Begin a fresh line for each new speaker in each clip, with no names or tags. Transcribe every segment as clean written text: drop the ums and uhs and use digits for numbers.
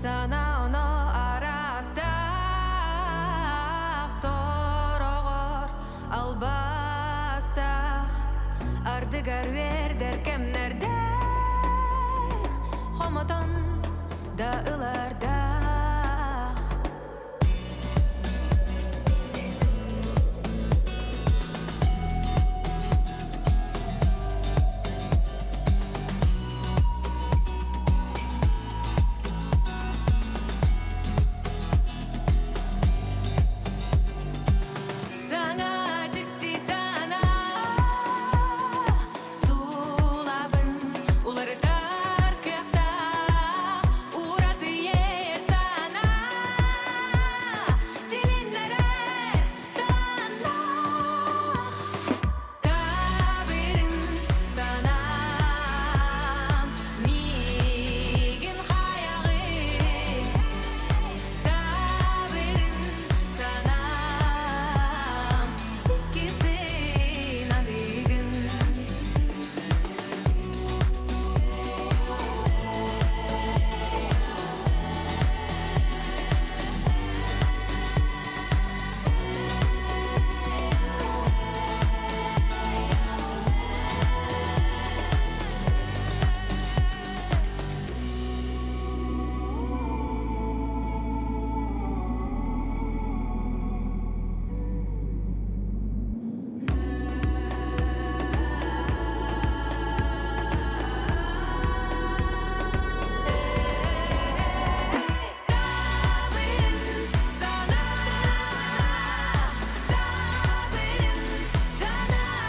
Санаа-оноо араастаах, сороҕор албастаах, ардыгар үөрдэр кэмнэрдээх, хомотон да ылардаах. Саҥа дьикти санаа тулабын уларытар кыахтаах ураты ер санаа тилиннэрэр талааннаах Табырын санаам миигин хайаҕын Табырын санаам иккистин аныгын. Табырын санаа, табырын санаа,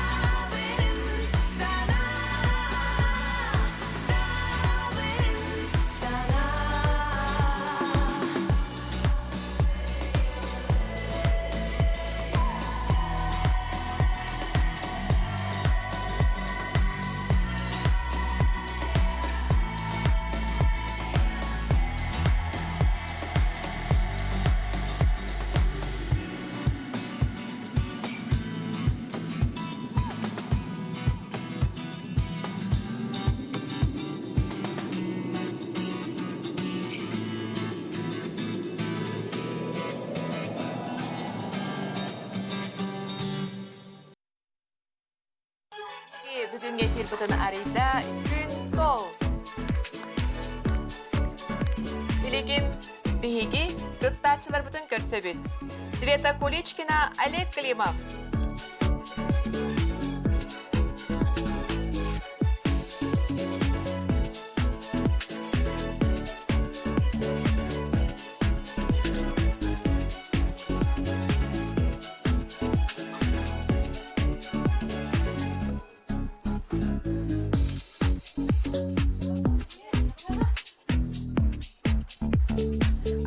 табырын санаа, табырын санаа.
Бүгүҥҥэ эфирбытын арыйда Күн Сол. Билигин биһиги кыттааччыларбытын көрсөбүт. Света Куличкина, Олег Климов.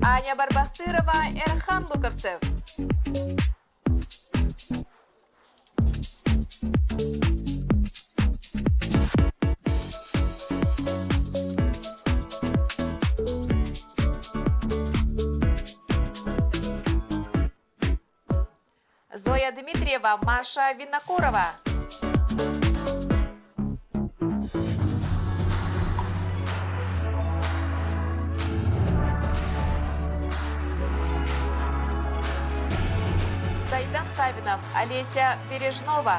Аня Барбахтырова, Эрхан Луковцев. Зоя Дмитриева, Маша Винокурова. Сайдан Савинов, Олеся Бережнова.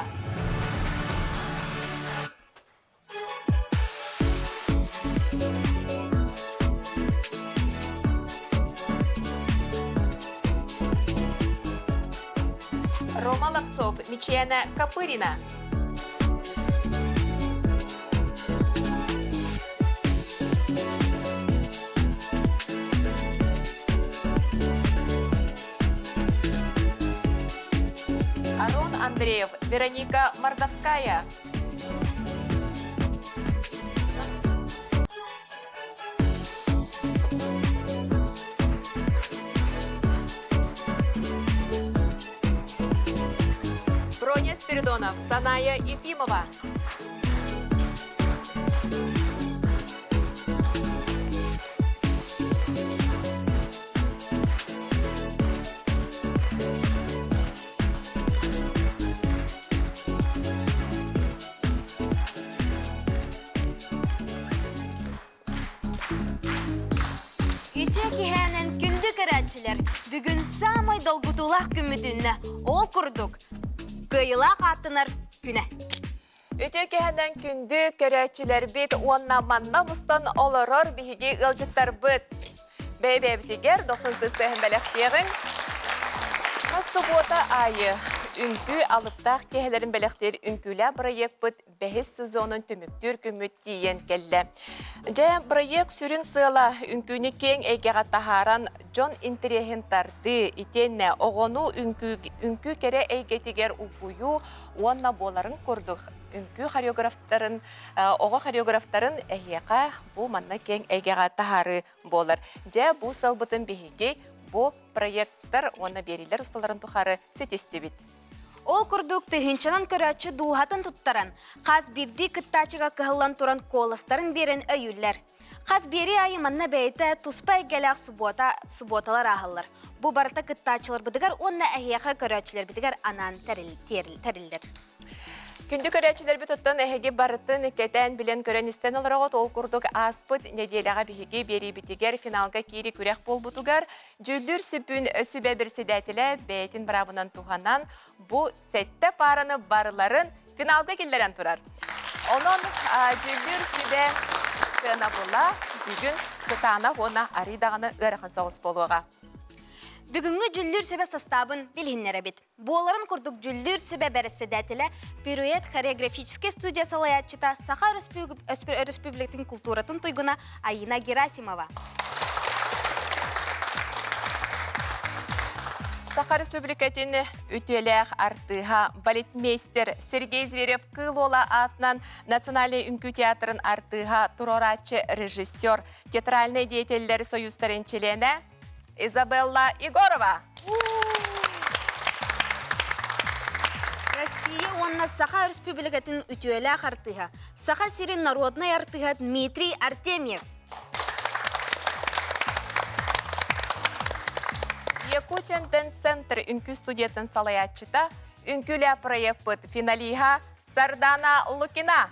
Рома Лапцов, Мичена Копырина. Арон Андреев, Вероника Мордовская. Броня Спиридонов, Саная Ефимова.
Үтүө киһээнэн күндү көрөөччүлэр, бүгүн саамай долгутуулаах күммүт үүннэ. Ол курдук, кыайыылаах ааттанар күнэ.
Үтүө киһэнэн күндү көрөөччүлэрбит уонна манна мустан олорор биһиги ыалдьыттарбыт. Бэйэ-бэйэбитигэр дохсун тыстыһын бэлэхтиэҕиҥ. Хас субуота аайы үҥкүү алыптаах киэһэлэрин бэлэхтиир үҥкүүлээх бырайыакпыт бэһис сезонун түмүктүүр күммүт тиийэн кэллэ. Дьэ, бырайыак сүрүн сыала үҥкүүнү киэҥ эйгэҕэ таһааран дьон интэриэһин тардыы, итиэннэ оҕону үҥкүү, үҥкүү кэрэ эйгэтигэр угуйуу уонна буоларын курдук үҥкүү хореографтарын, оҕо хореографтарын эһиэхэ бу манна киэҥ эйгэҕэ таһаарыы буолар. Дьэ, бу сылбытын биһиги бу проекттар уонна биэриилэр усталарын тухары ситистибит.
Ол курдук тыһыынчанан көрөөччү дууһатын туттаран, хас биирдии кыттааччыга кыһыллан туран куоластарын биэрэн өйүүллэр. Хас биэрии аайы манна бэйэтэ туспа эйгэлээх субуота, субуоталар ааһаллар. Бу барыта кыттааччыларбытыгар уонна эһиэхэ көрөөччүлэрбитигэр анаан тэриллэр.
Күндү көрөөччүлэрбит оттон эһиги барытын кэтээн билэн көрөн истэн олороҕут. Ол курдук ааспыт нэдиэлэҕэ биһиги биэриибитигэр финалга киири күрэх буолбутугар Дьүүллүүр сүпүн сүбэ председателэ бэйэтин быраабынан туһанан бу сэттэ паараны барыларын финалга киллэрэн турар. Онон дьүүллүүр сүбэ сыанабыла бүгүн кытаанах уонна арый даҕаны ыарахан соҕус буолуоҕа.
Бүгүҥҥү дьүүллүүр сүбэ састаабын билиһиннэрэбит. Буоларын курдук дьүүллүүр сүбэ бэрэссэдээтэлэ Пируэт хореографическай студия салайааччыта Саха Өрөспүүбүлүкэтин култууратын туйгуна Айина Герасимова.
Саха Республикатын үтүөлээх артыыһа, балетмейстер Сергей Зверев Кыыл Уола аатынан Национальнай үҥкүү театрын артыыһа, туруорааччы режиссер, театральнай деятеллэр союзтарын чилиэнэ Изабелла Егорова.
Россия уонна Саха Өрөспүүбүлүкэтин үтүөлээх артыыһа, Саха сирин народнай артыыһа Дмитрий Артемьев.
Якутиан Dance Center үҥкүү студиятын салайааччыта, үҥкүүлээх проекпыт финалиһа Сардана Лукина.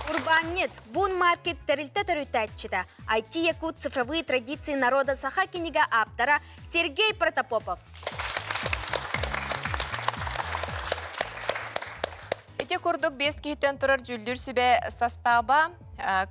Урбаанньыт, Бун Маркет тэрилтэ төрүттээччитэ, IT Якут цифровые традиции народа саха кинигэ ааптара Сергей Протопопов.
Ити курдук биэс киһиттэн турар дьүүллүүр сүбэ састааба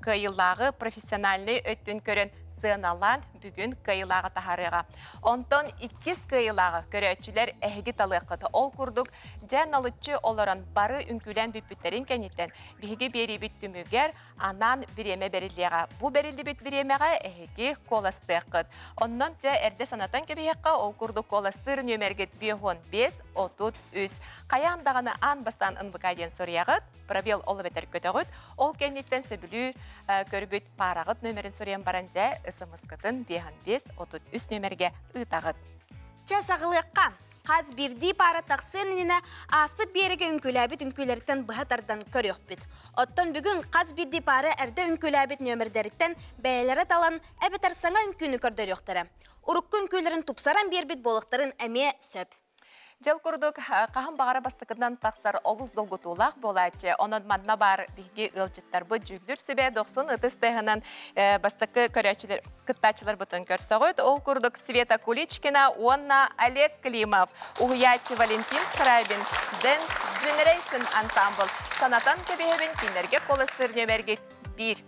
кыайыылааҕы профессиональнай өттүн көрөн сыаналаан бүгүн кыайыылааҕы таһаарыаҕа. Онтон иккис кыайыылааҕы көрөөччүлэр эһиги талыаххыт. Ол курдук, дьэ налыччы олорон бары үҥкүүлээн бүппүттэрин кэнниттэн биһиги биэриибит түмүгэр анаан бириэмэ бэриллиэҕэ. Бу бэриллибит бириэмэҕэ эһиги куоластыаххыт. Оннон дьэ эрдэ санатан кэбиһиэххэ, ол курдук куоластыыр нүөмэргит 55 33. Хайаан даҕаны аан бастаан НВК диэн суруйаҕыт, пробел ол эбэтэр көтөҕүт. Ол кэнниттэн сөбүлүү көрбүт паараҕыт нүөмэрин суруйан баран дьэ СМС-кытын 55 33 нүөмэргэ ыытаҕыт.
Чэ, саҕалыахха. Хас биирдии паара тахсыан иннинэ ааспыт биэрэгэ үҥкүүлээбит үҥкүүлэриттэн быһа тардан көрүөхпүт. Оттон бүгүн хас биирдии паара эрдэ үҥкүүлээбит нүөмэрдэриттэн бэйэлэрэ талан эбэтэр саҥа үҥкүүнү көрдөрүөхтэрэ. Урукку үҥкүүлэрин тупсаран биэрбит буолуохтарын эмиэ сөп.
Дьыл курдук хаһан баҕара бастакытынан тахсар олус долгутуулаах буолааччы. Онон манна баар биһиги ыалдьыттарбыт дьүүллүүр сүбэ дохсун ытыс тыаһынан бастакы көрөөччүлэр кыттааччыларбытын көрсөҕүт. Ол курдук Света Куличкина уонна Олег Климов, уһуйааччы Валентин Скрабин, Dance Generation ансамбл санатан кэбиһэбин кинилэргэ куоластыыр нүөмэргит биир.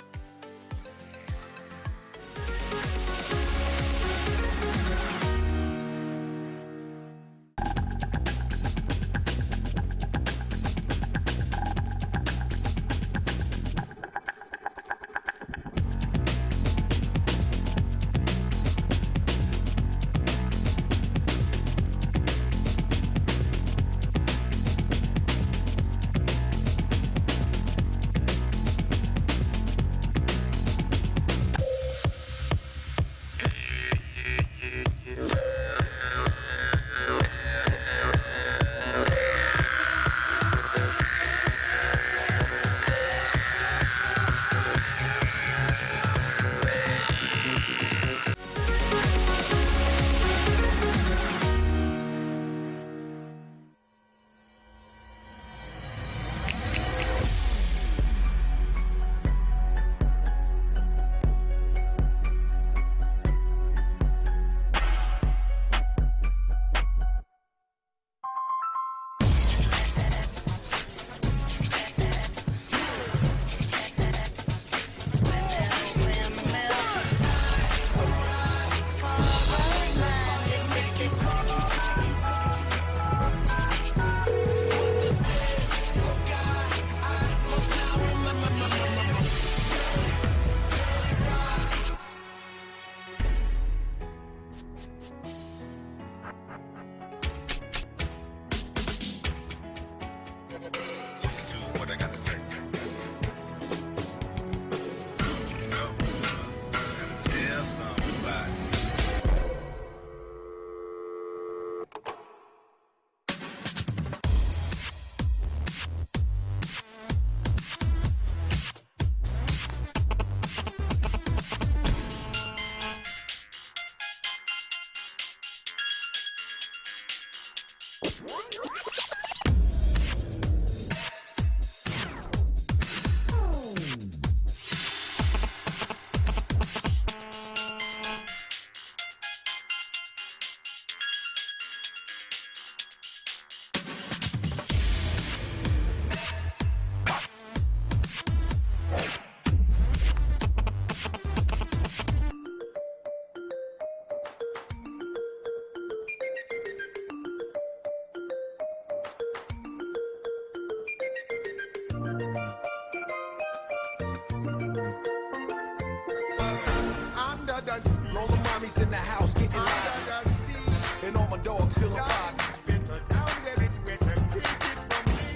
Dark it's bitter, down there it's wetter. Take it from me.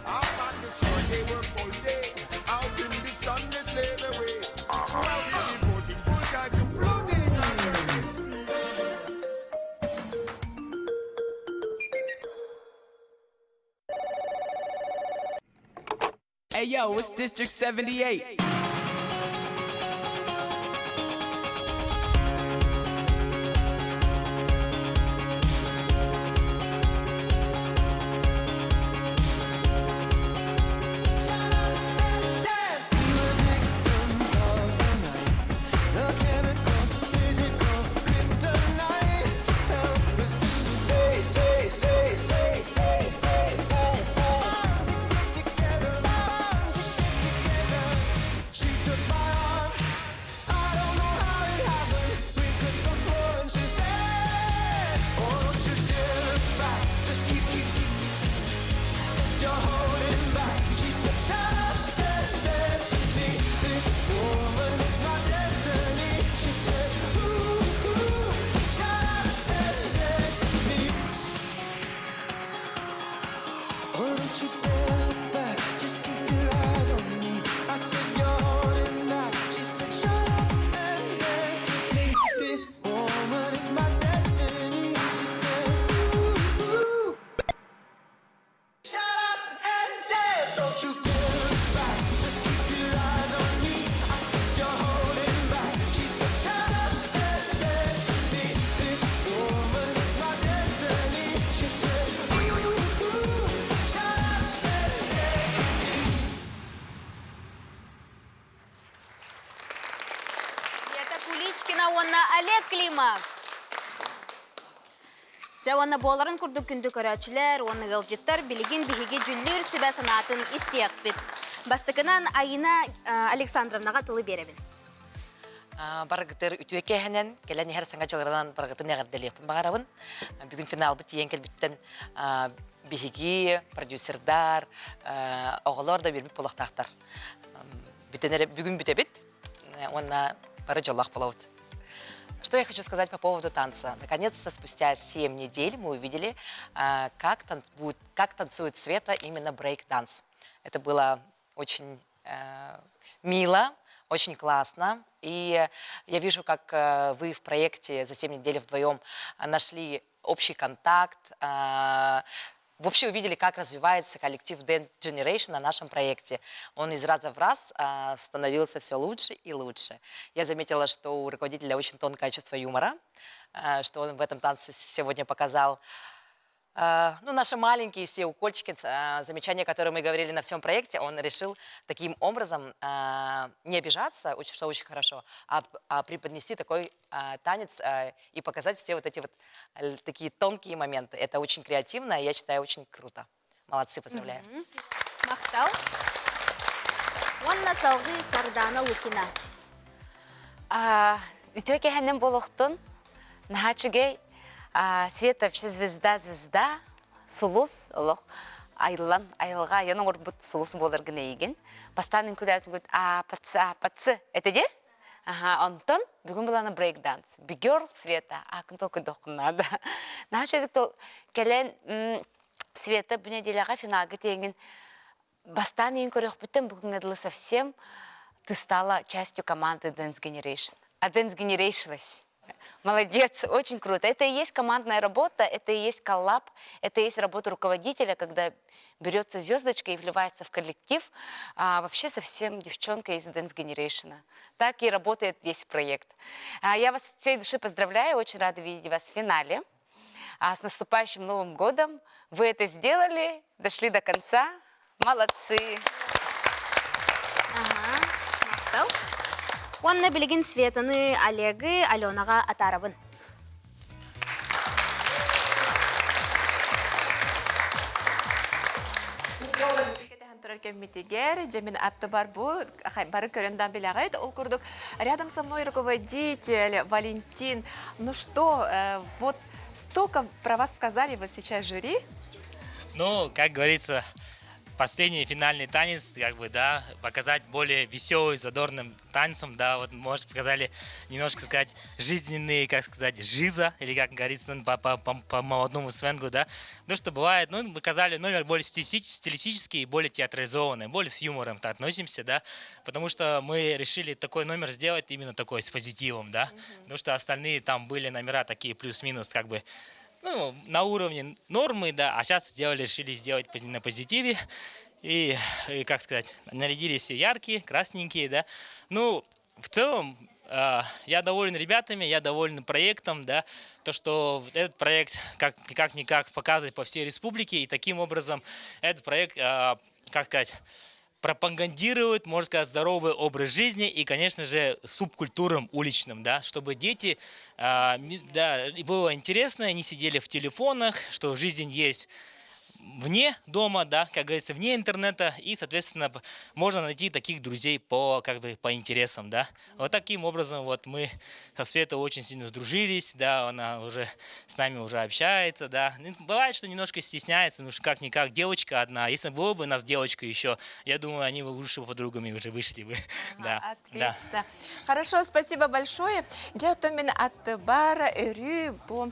Up on the shore they work all day. Out in the sun they slave away. While we're devoting full time to floating on the Red Sea.
Hey yo, it's District 78.
Света Куличкина уонна Олег Климов. Дьэ уонна буоларын курдук күндү көрөөччүлэр уонна ыалдьыттар билигин биһиги дьүллүүр сүбэ санаатын истиэхпит. Бастакынан Айина Александровнаҕа тылы биэрэбин.
Барыгытыр үтүө кээһэнэн, кэлэн иһэр саҥа дьылынан барыгытын эҕэрдэлиэхпин баҕарабын. Бүгүн финалбыт тиийэн кэлбиттэн биһиги, продюсердар, оҕолор да үөрбүт буолуохтаахтар. Бүтэн эрэ бүгүн бүтэбит уонна бары дьоллоох буолабыт. Что я хочу сказать по поводу танца. Наконец-то, спустя 7 недель мы увидели, как, тан будет, как танцует Света именно брейк-данс. Это было очень э, мило, очень классно. И я вижу, как вы в проекте за 7 недель вдвоем нашли общий контакт, вообще увидели, как развивается коллектив Dance Generation на нашем проекте. Он из раза в раз становился все лучше и лучше. Я заметила, что у руководителя очень тонкое чувство юмора, что он в этом танце сегодня показал. Ну, наши маленькие все укольчики, замечания, которые мы говорили на всем проекте, он решил таким образом не обижаться, что очень хорошо, а преподнести такой танец и показать все вот эти вот такие тонкие моменты. Это очень креативно, и я считаю, очень круто. Молодцы, поздравляю.
Махтал. Уонна салгыы Сардана Лукина.
Үтүө кэһэнин болохтун наһаа үчүгэй Света вообще звезда звезда сулус олох айыллан айылҕа айан оҥорбут сулус буоларгын эйигин бастаан үҥкүүлээтигит аапатсы аапатсы этэ дии Аха, онтон бүгүн булана брейк-данс. Бигер Света, акын толкуйдуоххун наада. Наһаа үчүгэй кэлэн Света бу нэдиэлэҕэ финалга тиэҥин бастаан ийин көрүөхпүттэн бүгүҥҥэ дылы совсем ты стала частью команды Dance Generation. А Dance Generation'лась. Молодец, очень круто. Это и есть командная работа, это и есть коллаб, это и есть работа руководителя, когда берется звездочка и вливается в коллектив. А, вообще совсем девчонка из Dance Generation. Так и работает весь проект. А, я вас от всей души поздравляю, очень рада видеть вас в финале. А, с наступающим Новым годом! Вы это сделали, дошли до конца. Молодцы!
Ага, махтал. Уонна билигин Светаны, Олегы, Аленаҕа атаарабын.
Кэтэһэн турар кэммитигэр, дьэ мин аттыбар бу бары көрөн да билэҕит. Ол курдук рядом со мной руководитель Валентин. Ну что, вот столько про вас сказали вот сейчас жюри.
Ну, как говорится, последний финальный танец, как бы, да, показать более веселый, задорным танцем, да, вот, может, показали немножко, сказать, жизненные, как сказать, жиза, или как говорится по, по, по, по молодому сленгу, да, потому что бывает, ну, показали номер более стилистический и более театрализованный, более с юмором так относимся, да, потому что мы решили такой номер сделать именно такой, с позитивом, да, потому что остальные там были номера такие плюс-минус, как бы, ну, на уровне нормы, да, а сейчас сделали, решили сделать на позитиве, и, и, как сказать, нарядились все яркие, красненькие, да. Ну, в целом, я доволен ребятами, я доволен проектом, да, то, что этот проект как, как-никак показывает по всей республике, и таким образом этот проект, как сказать, пропагандирует, можно сказать, здоровый образ жизни и, конечно же, субкультурам уличным, да, чтобы дети, да, было интересно, не сидели в телефонах, что жизнь есть вне дома, да, как говорится, вне интернета, и, соответственно, можно найти таких друзей по, как бы, по интересам, да. Вот таким образом вот мы со Светой очень сильно сдружились, да, она уже с нами уже общается, да. Ну, бывает, что немножко стесняется, потому что как-никак девочка одна. Если было бы нас девочка еще, я думаю, они бы лучше подругами уже вышли бы, да.
Отлично. Да. Хорошо, спасибо большое. Дьэ, мин аттыбар өрүү бу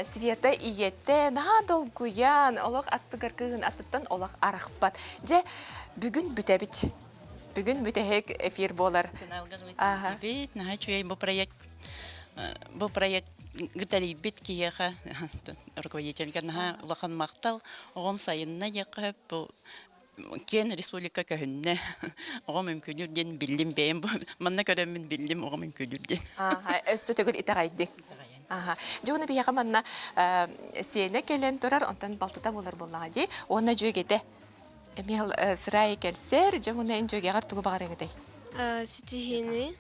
Света ийэтэ наһаа долгуйан, олох аттыгар кыыһын аттыттан олох арахпат. Дьэ, бүгүн бүтэбит. Бүгүн бүтэһик эфир буолар.
Ага. Наһаа үчүгэй бу проект бу проект гыталийбит киһиэхэ руководительгэ наһаа улахан махтал оҕом сайынна диэххэ бу киэн республика көһүннэ оҕом үҥкүүлүүр диэн биллим бэйэм манна көрөммүн биллим оҕом үҥкүүлүүр диэн
Өссө төгүл итэҕэйдиҥ. Аха. Дьэ уонна биһиэхэ манна сиэнэ кэлэн турар, онтон балтыта буолар буоллаҕа дии. Уонна дьүөгэтэ. Эмиэ сырай кэлсэр, дьэ уонна эн дьүөгэҕэр тугу баҕарыаҥ этэй?
Ситиһиини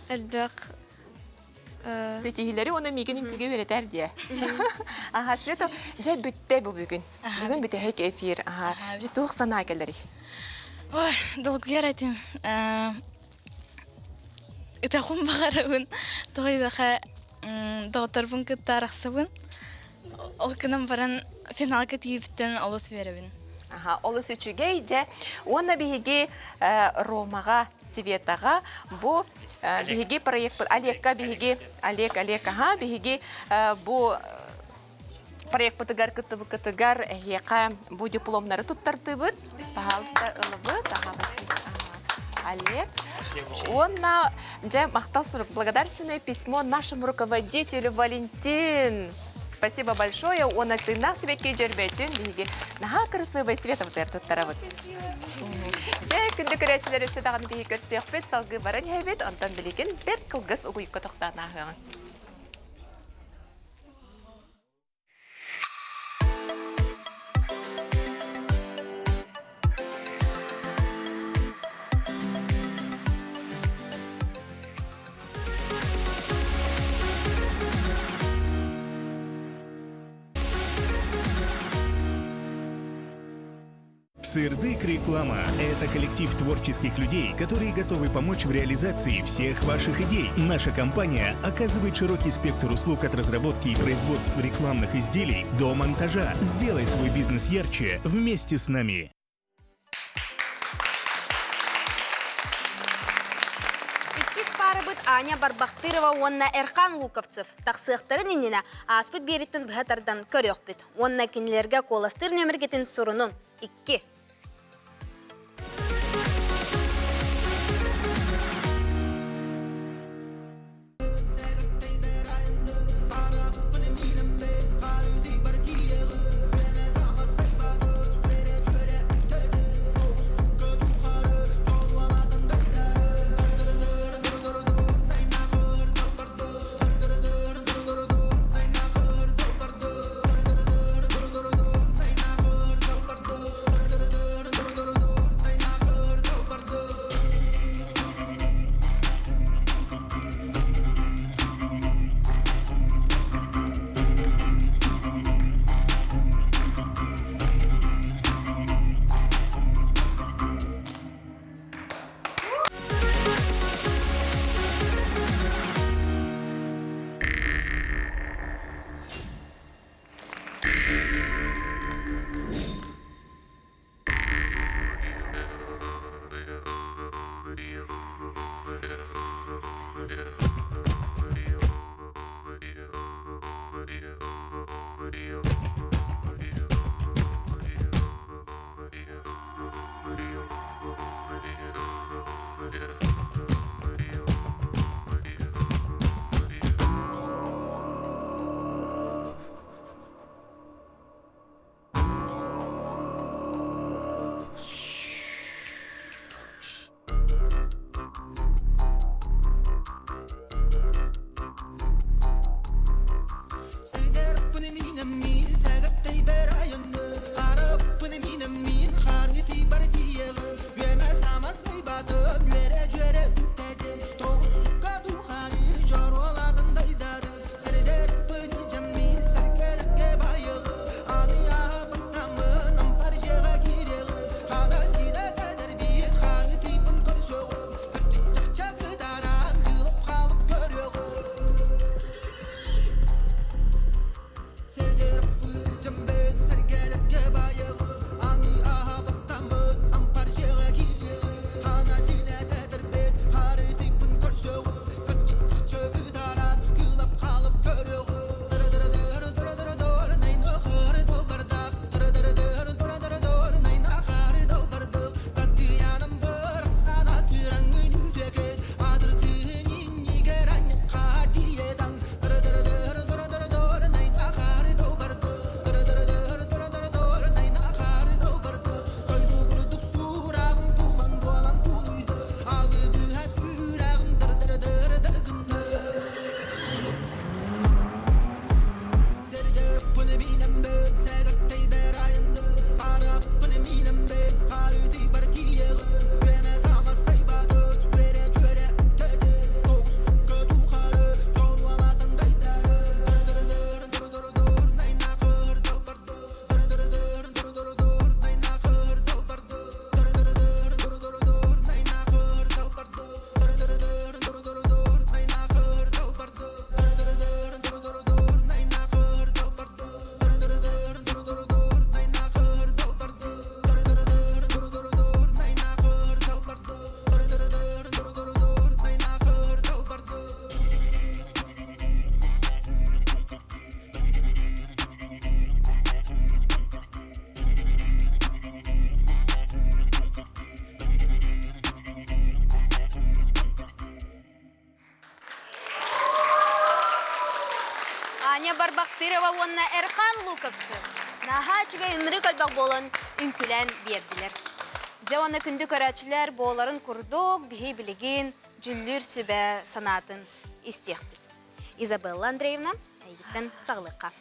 элбэх
Ситиһиилэри уонна миигин үҥкүүгэ үөрэтэр диэ. Аха, Света, дьэ бүттэ бу бүгүн. Бүгүн бүтэһик эфир. Аха, дьэ туох санаа кэлэрий?
Ой, долгуйар этим. Ытахым баҕарабын, тоҕо доҕотторбун кытта арахсабын. Ол гынан баран финалга тиийбиттэн олус үөрэбин.
Аха, олус үчүгэй дьэ. Уонна биһиги Ромаҕа, Светаҕа бу биһиги проекпыт Олекка биһиги Олег Олег аха биһиги бу проекпытыгар кыттыбыккытыгар эһиэхэ бу дипломнары туттартыбыт. Пожалуйста, ылыбыт. Ага, возьмите. Олег. Уонна дьэ махтал сурук благодарственное письмо нашему руководителю Валентин. Спасибо большое. Уонна тыыннаах сибэкки дьөрбөйтүн биһиги наһаа кырасыабай Световтар туттарабыт. Дьэ, күндү көрөөччүлэр өссө даҕаны биһиги көрсүөхпүт, салгыы баран иһэбит, онтон билигин бэрт кылгас угуйукка тохтоон ааһыаҕыҥ.
Сырдык реклама – это коллектив творческих людей, которые готовы помочь в реализации всех ваших идей. Наша компания оказывает широкий спектр услуг от разработки и производства рекламных изделий до монтажа. Сделай свой бизнес ярче вместе с нами.
Иккис паарыбыт Аня Барбахтырова уонна Эрхан Луковцев тахсыахтарын иннинэ ааспыт биэриттэн быһа тардан көрүөхпүт. Уонна кинилэргэ куоластыыр нөміргитин сурунун. Икки. Барбахтырова уонна Эрхан Луковцев наһаа үчүгэй ынырык элбэх буолан үҥкүлээн биэрдилэр. Дьэ уонна күндү көрөөччүлэр буоларын курдук биһи билигин дьүллүүр сүбэ санаатын истиэхпит. Изабелла Андреевна, эйигиттэн саҕалыахха.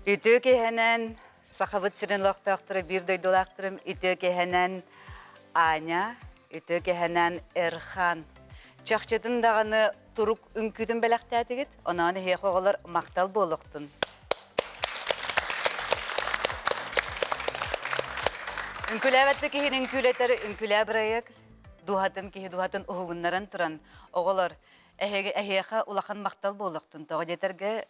Үтүө киэһэнэн Сахабыт сирин олохтоохторо биир дойдулаахтарым үтүө киэһэнэн Аня, үтүө киэһэнэн Эрхан. Чахчытын даҕаны турук үҥкүүтүн бэлэхтээтигит, оноон эһиэхэ оҕолор махтал буолуохтун. Үҥкүүлээбэт да киһини үҥкүүлэтэр үҥкүүлээ бырайыак дууһатын киһи дууһатын уһугуннаран туран оҕолор эһиги эһиэхэ улахан махтал буолуохтун. Тоҕо диэтэргэ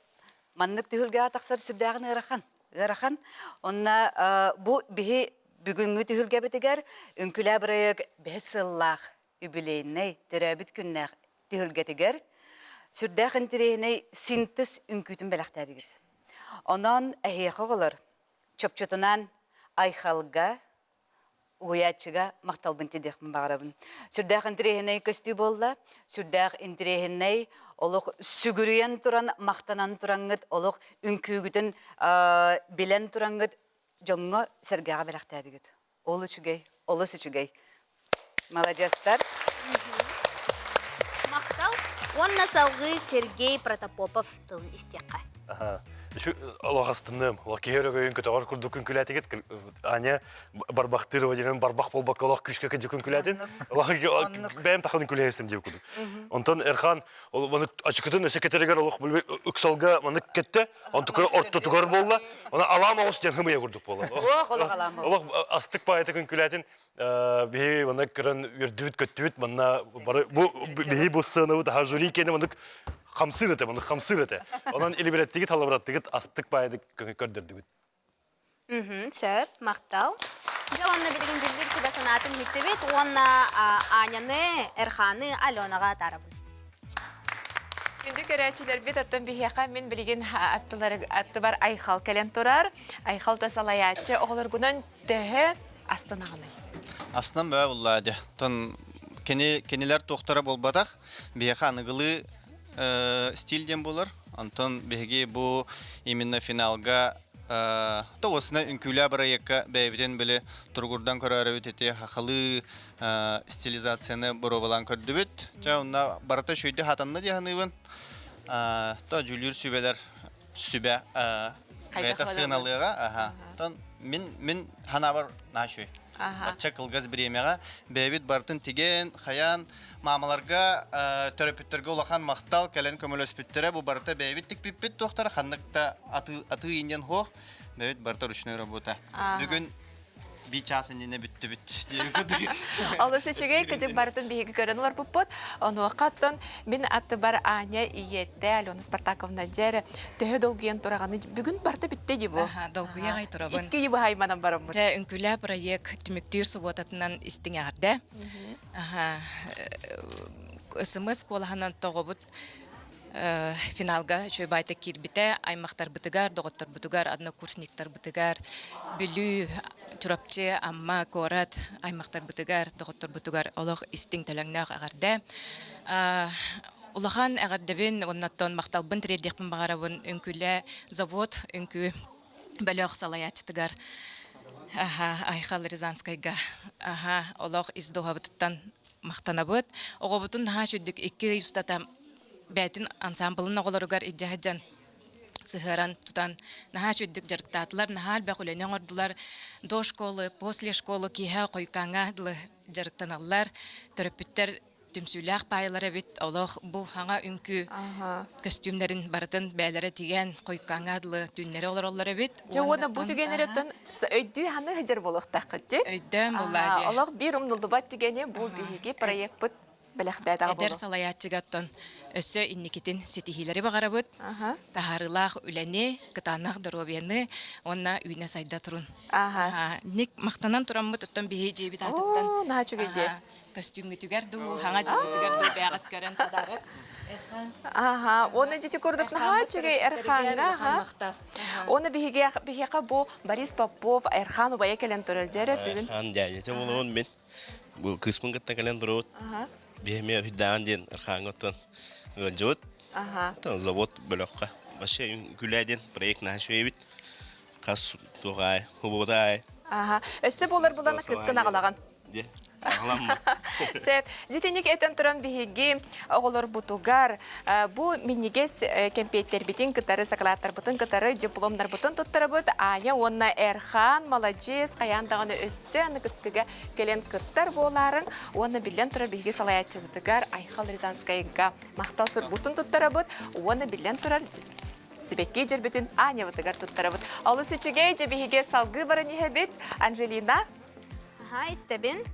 маннык түһүлгэҕэ тахсар сүрдээҕин ыарахан. Ыарахан. Онно бу биһи бүгүҥҥү түһүлгэбитигэр үҥкүүлээ бырайыак бэһис сыллаах юбилейнай төрөөбүт күннээх түһүлгэтигэр сүрдээх интэриэһинэй синтез үҥкүүтүн бэлэхтээтигит. Онон эһиэхэ оҕолор чопчутунан Айхалга уһуйааччыга махталбын тириэхпин баҕарабын. Сүрдээх интэриэһинэй көстүү буолла. Сүрдээх интэриэһинэй олох сүгүрүйэн туран, махтанан тураҥҥыт, олох үҥкүүгүтүн билэн тураҥҥыт дьоҥҥо сэргэҕэ бэлэхтээтигит. Ол үчүгэй, олус үчүгэй. Маладьыастар.
Махтал уонна салгыы Сергей Протопопов тылын истиэххэ.
Олох астынным. Олох киһи өрөгөйүн көтөҕөр курдук күнкүлээтигит. Аня барбахтыыр диэн барбах буолбакка олох күүскэ кыдьы күнкүлээтин. Олох бэйэм тахын күлээстим диэбит курдук. Онтон Эрхан ачыкытын өсө кетеригер олох ыксалга маннык кетте. Онтука ортотугар буолла. Она алаам оҕус диэн хымыйа курдук буолла. Олох астык паайта күнкүлээтин биһи манна көрөн үөрдүбүт көттүбүт манна бары бу биһи бу сценабыт аха жюри киэнэ маннык хамсыыр этэ маннык хамсыыр этэ онон илибирэттигит халабыраттыгыт астык баайдык көрдөрдүгүт
Сөп, махтал. Дьэ уонна билигин дьүллүүр сүбэ санаатын иһиттибит уонна Аняны, Эрханы Аленаҕа атаарабын.
Күндү көрөөччүлэрбит оттон биһиэхэ мин билигин аттыбар Айхал кэлэн турар. Айхал да салайааччы оҕолоргунан төһө астынаҕыный?
Астынан бөҕө буллаа дьэ. Тон кини кинилэр туохтара буолбатах. Биһиэхэ аныгылыы стиль диэн буолар. Онтон биһиги бу именно финалга тоҕусuna үҥкүүлээ бырайыакка бэйэбитин били туругурдан көрөөрөбүт ити хахалыы стилизацияны боруобалаан көрдүбүт. Чэ, онно барыта үчүгэйдик хатанна дии саныыбын. То дьүүллүүр сүбэлэр сүбэ бэйэтэ сыаналыаҕа. Аха. Тон мин мин ханаабар наачуй. Бачча кылгас бириэмэҕэ бэйэбит барытын тигэн, хайаан маамаларга, төрөппүттэргэ улахан махтал кэлэн көмөлөспүттэрэ. Бу барыта бэйэбит тикпиппит туохтара ханнык да атыы атыы инньэн суох. Бэйэбит барыта ручной работа. Бүгүн би час иннинэ бүттүбүт диэбит.
Олус үчүгэй кыдьык барытын биһиги көрөн олорбуппут. Онуоха оттон мин аттыбар Аня ийэтэ Алена Спартаковна дьэ төһө долгуйан тураҕаны бүгүн барыта бүттэ дии бу.
Долгуйа аҕай турабын.
Икки быһайманан бараммыт.
Дьэ үҥкүүлээ проект түмүктүүр субуотатынан истиҥ эҕэрдэ. СМС куолаһынан тоҕобут финалга үчүгэй баайта киирбитэ аймахтарбытыгар, доҕотторбутугар, однокурсниктарбытыгар, Бүлүү, Чурапчы, Амма куорат аймахтарбытыгар, доҕотторбутугар олох истиҥ төлөҥнөөх эҕэрдэ. Улахан эҕэрдэбин уоннаттан махталбын тириэрдиэхпин баҕарабын үҥкүүлэ завод үҥкүү бөлөх салайааччытыгар Айхал Рязанскайга олох ис дууһабытыттан махтанабыт. Оҕобутун наһаа үчүгдүк икки ый устата бэйэтин ансаамбылын оҕолоругар илдьэ сылдьан сыһыаран тутан наһаа үчүгдүк дьарыктаатылар, наһаа элбэх үлэни оҥордулар. До школы, после школы киэһэ хойукааҥҥа дылы дьарыктаналлар. Төрөппүттэр түмсүүлээх паайалар эбит олох бу хаҥа үҥкүү көстүүмнэрин барытын бээлэрэ тигэн хойуккааҥҥа дылы түүннэри олороллор эбит
Дьэ уонна бу түгэннэриттэн өйдүү ханыы сылдьар буолуохтааххыт дии.
Өйдөөн буллаа дии.
Олох биир умнуллубат түгэни бу биһиги проекпыт бэлэхтээтэҕэ
Эдэр салайааччыга оттон өссө инникитин ситиһиилэри баҕарабыт. Таһаарыылаах үлэни, кытаанах доруобуйаны уонна үүнэ-сайда турун. Ник махтанан тураммыт оттон биһи дьиэбит аатыттан.
Наһаа үчүгэй дии.
Көстүүҥҥүтүгэр дуу, хаҥа дьылгытыгар дуу бэйэҕит көрөн подарок.
Аха, уонна дьити курдук наһаа үчүгэй Эрхааҥҥа, аха. Уонна биһиги биһиэхэ бу Борис Попов Эрхан убайа кэлэн турар дьэрэ бүгүн.
Эрхан дьээдьэтэ буолуон мин. Бу кыыспын кытта кэлэн турабыт. Биһи эмиэ Хүддэҕин диэн Эрхааҥҥа оттон ыалдьыбыт. Завод бөлөххө. Вообще үҥкүүлээ диэн проект наһаа үчүгэй эбит. Хас туох аай, убута аай.
Аха. Өссө буолар булана кыскын аҕалаҕын.
Дьэ, аҕаламмын.
Сөп. Дьитинник этэн туран биһиги оҕолорбутугар бу минньигэс кэмпиэттэрбитин кытары, сакалааттарбытын кытары дипломнарбытын туттарабыт. Аня уонна Эрхан маладьыас хайаан даҕаны өссө аныгыскыга кэлэн кыттар буолаарын уонна биллэн турар биһиги салайааччыбытыгар Айхал Рязанскайга махтал сурбутун туттарабыт уонна биллэн турар сибэкки дьөрбүтүн Анябытыгар туттарабыт. Олус үчүгэй, дьэ биһиги салгыы баран иһэбит. Анжелина.
Аха, истэбин.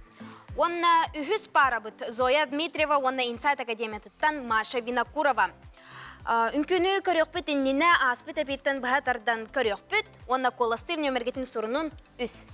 Уонна үһүс паарабыт Зоя Дмитриева уонна Инсайт Академиятыттан Маша Винокурова. Үҥкүүнү көрүөхпүт иннинэ ааспыт эпииртэн быһа тардан көрүөхпүт уонна куоластыыр нүөмэргитин сурунун үс.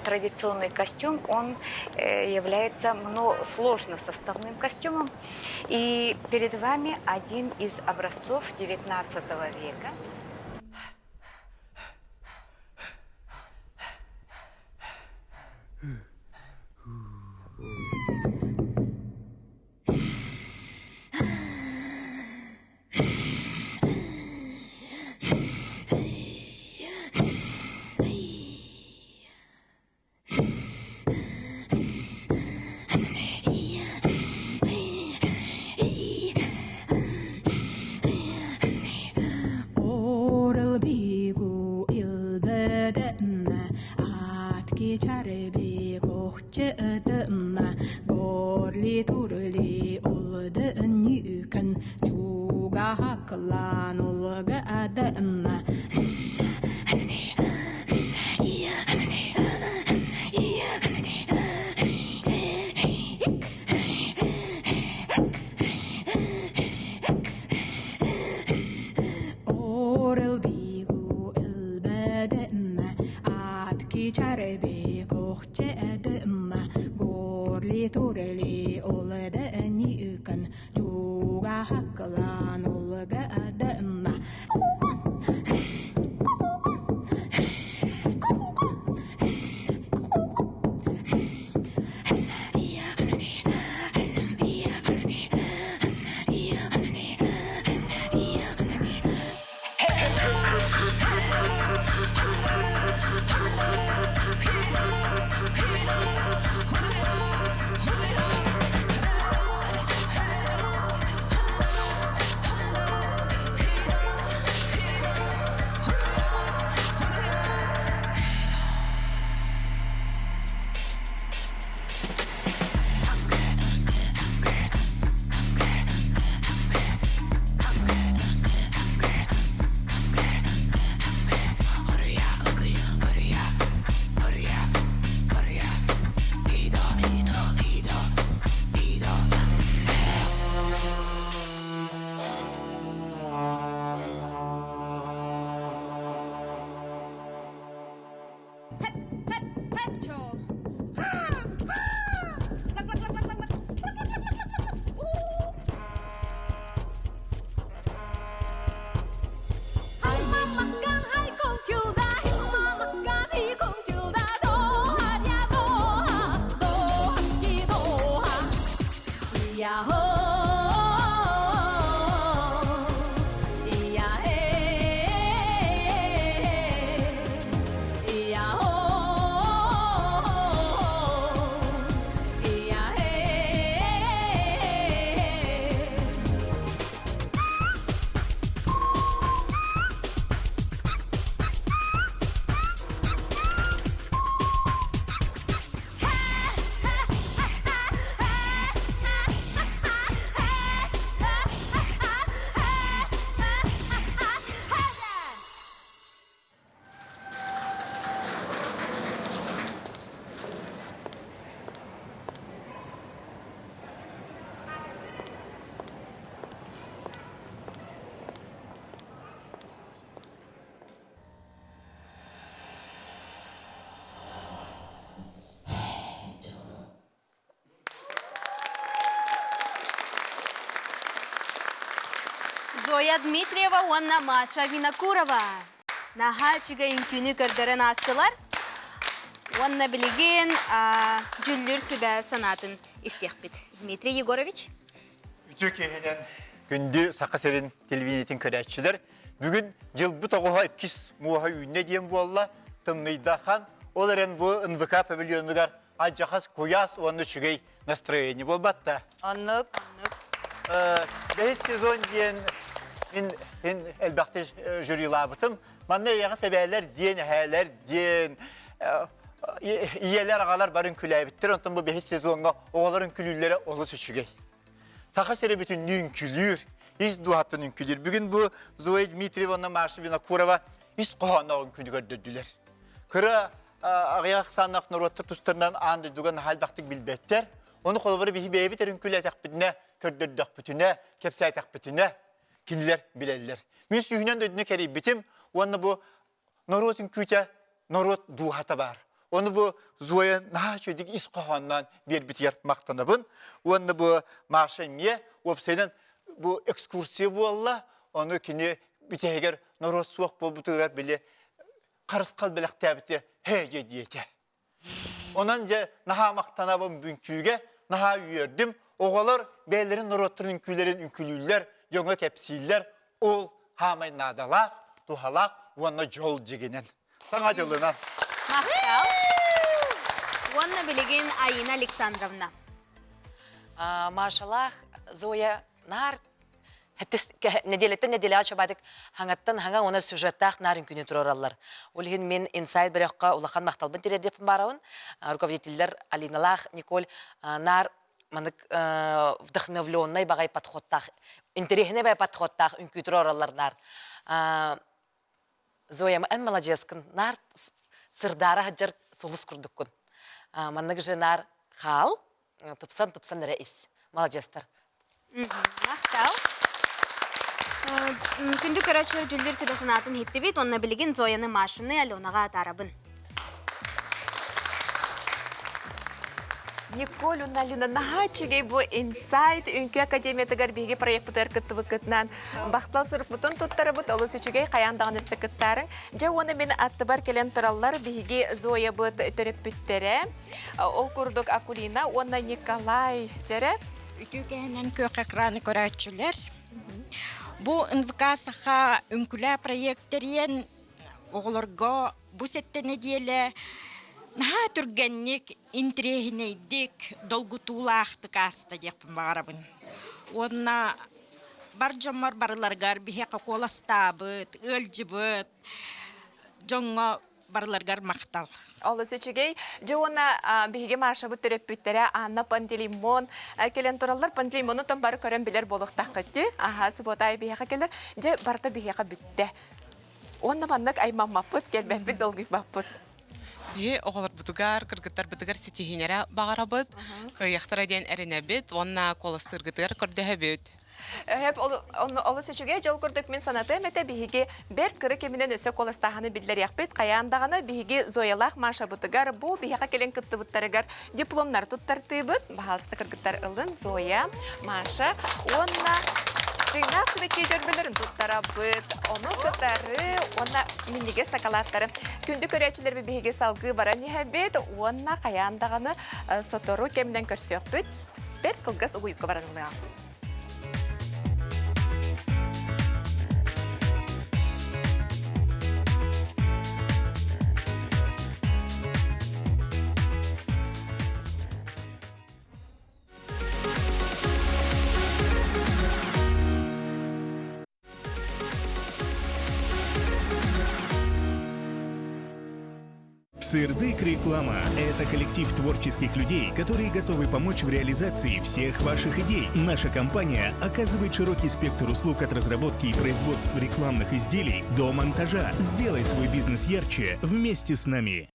Традиционный костюм, он является сложно составным костюмом. И перед вами один из образцов XIX века.
Зоя Дмитриева уонна Маша Винокурова. Наһаа үчүгэй үҥкүүнү көрдөрөн аастылар. Уонна билигин дьүллүүр сүбэ санаатын истиэхпит. Дмитрий Егорович.
Үтүө киэһэнэн күндү Саха сирин телевидениетин көрөөччүлэр. Бүгүн дьылбыт оҕуһа иккис муоһа үүннэ диэн буолла. Тымныйдахан. Ол эрэн бу НВК павильонугар адьахас куйаас уонна үчүгэй настроение буолбатта.
Оннук.
Бэһис сезон диэн мин элбэхтик жюрилаабытым. Манна эйэҕэ сэбээлэр диэн, эһээлэр диэн, ийэлэр, аҕалар барын күлээбиттэр. Онтон бу бэһис сезоҥҥа оҕолорун күлүүллэрэ олус үчүгэй. Саха сирэ бүтүннүү үҥкүлүүр, ис дууһаттан үҥкүлүүр. Бүгүн бу Зоя Дмитриевна Маша Винокурова ис хоһоонноох үҥкүүнү көрдөрдүлэр. Кыра аҕыйах ахсааннаах норуоттар тустарынан аан дойдуга наһаа элбэхтик билбэттэр. Ону холобура биһи бэйэбит эрэ үҥкүүлээтэхпитинэ, көрдөрдөхпүтүнэ, кэпсээтэхпитинэ кинилэр билэллэр. Мин сүүһүнэн дойдуну кэрийбитим уонна бу норуот үҥкүүтэ норуот дууһата баар. Ону бу Зоя наһаа үчүгэйдик ис хоһоонноон биэрбитигэр махтанабын. Уонна бу Маша эмиэ уопсайынан бу экскурсия буолла. Ону кини бүтэһигэр норуот суох буолбутугар били харысхал бэлэхтээбитэ һээ дьэ диэтэ. Онон дьэ наһаа махтанабын бүҥкүүгэ, наһаа үөрдүм. Оҕолор бэйэлэрин норуоттарын үҥкүүлэрин үҥкүүлүүллэр, дьоҥҥо кэпсииллэр. Ол хаамай наадалаах, туһалаах уонна дьол дьигинэн. Саҥа дьылынан.
Махтал. Уонна билигин Айина Александровна.
Машалаах Зоя наар нэдиэлэттэн нэдиэлэҕэ чобаатык хаҥаттан хаҥа уонна сюжеттаах наар үҥкүүнү туруораллар. Ол иһин мин инсайт бөлөххө улахан махталбын тириэрдиэхпин баарабын. Руководителлэр Алиналаах Николь наар манык вдохновленный баҕай подходтаах, интэриэһинэй баҕай подходтаах үҥкүү туруораллар наар. Зоя, эн маладьыаскын, наар сырдаара сылдьар сулус курдуккун. Маннык же наар хаал, тупсан-тупсан эрэ ис. Маладьыастар.
Махтал. Күндү көрөөччүлэр дьүллүүр сүбэ санаатын иһиттибит уонна билигин Зояны Машины Аленаҕа атаарабын.
Николь уонна наһаа үчүгэй бу инсайт үҥкүү академиятыгар биһиги проекпытыгар кыттыбыккытынан бахтал сурукпутун туттарабыт олус үчүгэй хайаан даҕаны өссө кыттаарыҥ. Дьэ уонна мин аттыбар кэлэн тураллар биһиги Зоябыт төрөппүттэрэ. Ол курдук Акулина уонна Николай дьэрэ.
Үтүө кэһинэн күөх экраны көрөөччүлэр. Бу НВК Саха үҥкүлээ проект тэрийэн оҕолорго бу сэттэ нэдиэлэ наһаа түргэнник, интириэһинэйдик, долгутуулаахтык ааста диэхпин баҕарабын. Уонна бар дьоммор барыларыгар биһиэхэ куоластаабыт, ыалдьыбыт дьоҥҥо барыларыгар махтал.
Олус үчүгэй. Дьэ уонна биһиги Машабыт төрөппүттэрэ Анна Пантелеймон кэлэн тураллар. Пантелеймону тон бары көрөн билэр буолуохтааххыт дии. Аха, субуота биһиэхэ кэлэр. Дьэ, барыта биһиэхэ бүттэ. Уонна маннык аймаммаппыт, кэлбэппит, долгуйбаппыт.
Биһи оҕолорбутугар, кыргыттарбытыгар ситиһиинэрэ баҕарабыт, кыайыахтара диэн эрэнэбит уонна куоластыыргытыгар көрдөһөбүт.
Өһөп олус үчүгэй дьол курдук мин санатыам этэ биһиги бэрт кыра кэминэн өссө куоластааһыны биллэриэхпит. Хайаан даҕаны биһиги Зоялаах Машабытыгар бу биһиэхэ кэлэн кыттыбыттарыгар дипломнар туттартыыбыт. Баһаалыста кыргыттар ылын Зоя, Маша уонна тыыннаах сибэкки дьөрбөлөрүн туттарабыт. Ону кытары уонна минньигэс сакалааттары. Күндү көрөөччүлэрбит биһиги салгыы баран иһэбит уонна хайаан даҕаны сотору кэминэн көрсүөхпүт. Бэрт кылгас угуйукка баран ылыаҕа.
Сырдык реклама – это коллектив творческих людей, которые готовы помочь в реализации всех ваших идей. Наша компания оказывает широкий спектр услуг от разработки и производства рекламных изделий до монтажа. Сделай свой бизнес ярче вместе с нами.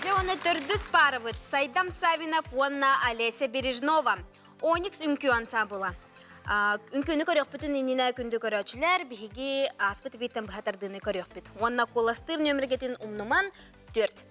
Дьэ уонна төрдүс паарабыт Сайдам Савинов уонна Олеся Бережнова. Оникс үҥкүү ансаамбыла. Үҥкүүнү көрүөхпүтүн иннинэ күндү көрөөччүлэр, биһиги ааспыт бииртэн быһа тардыыны көрүөхпүт. Уонна куоластыыр нүөмэргитин умнуман 4.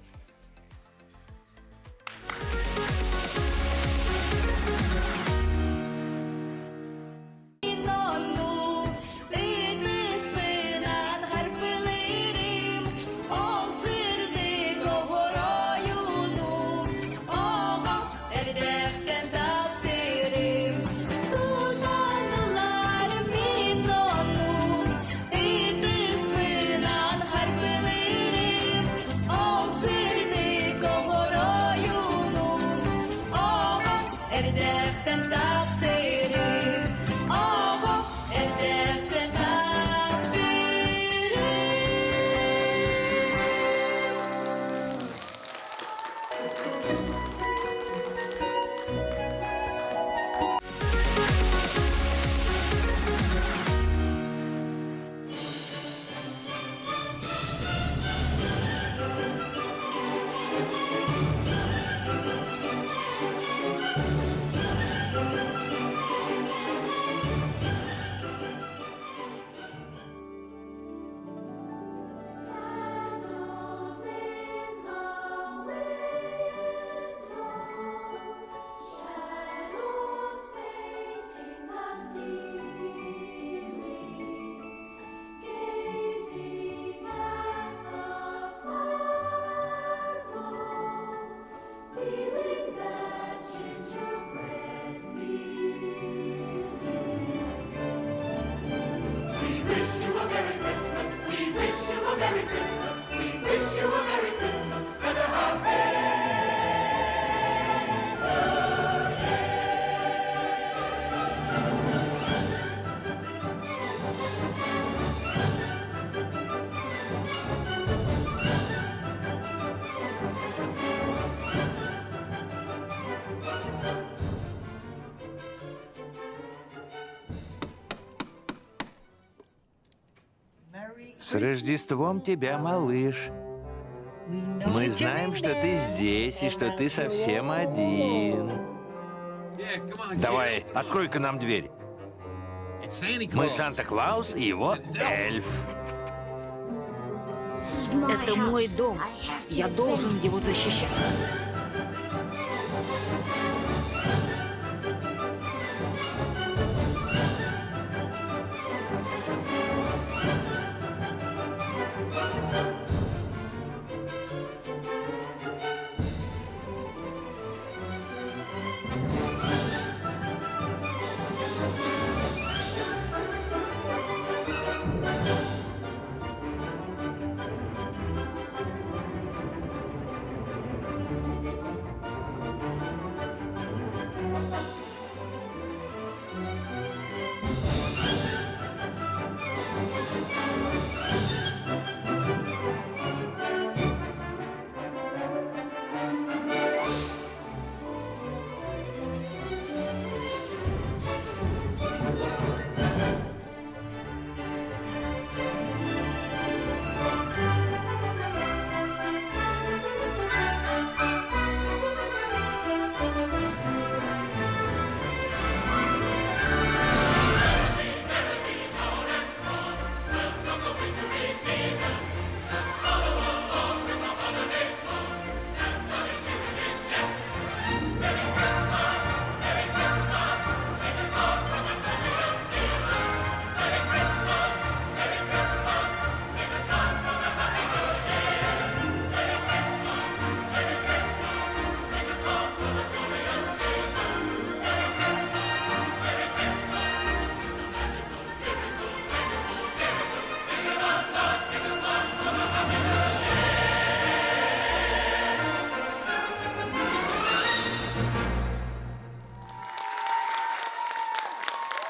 С Рождеством тебя, малыш! Мы знаем, что ты здесь и что ты совсем один. Давай, открой-ка нам дверь. Мы Санта-Клаус и его эльф.
Это мой дом. Я должен его защищать.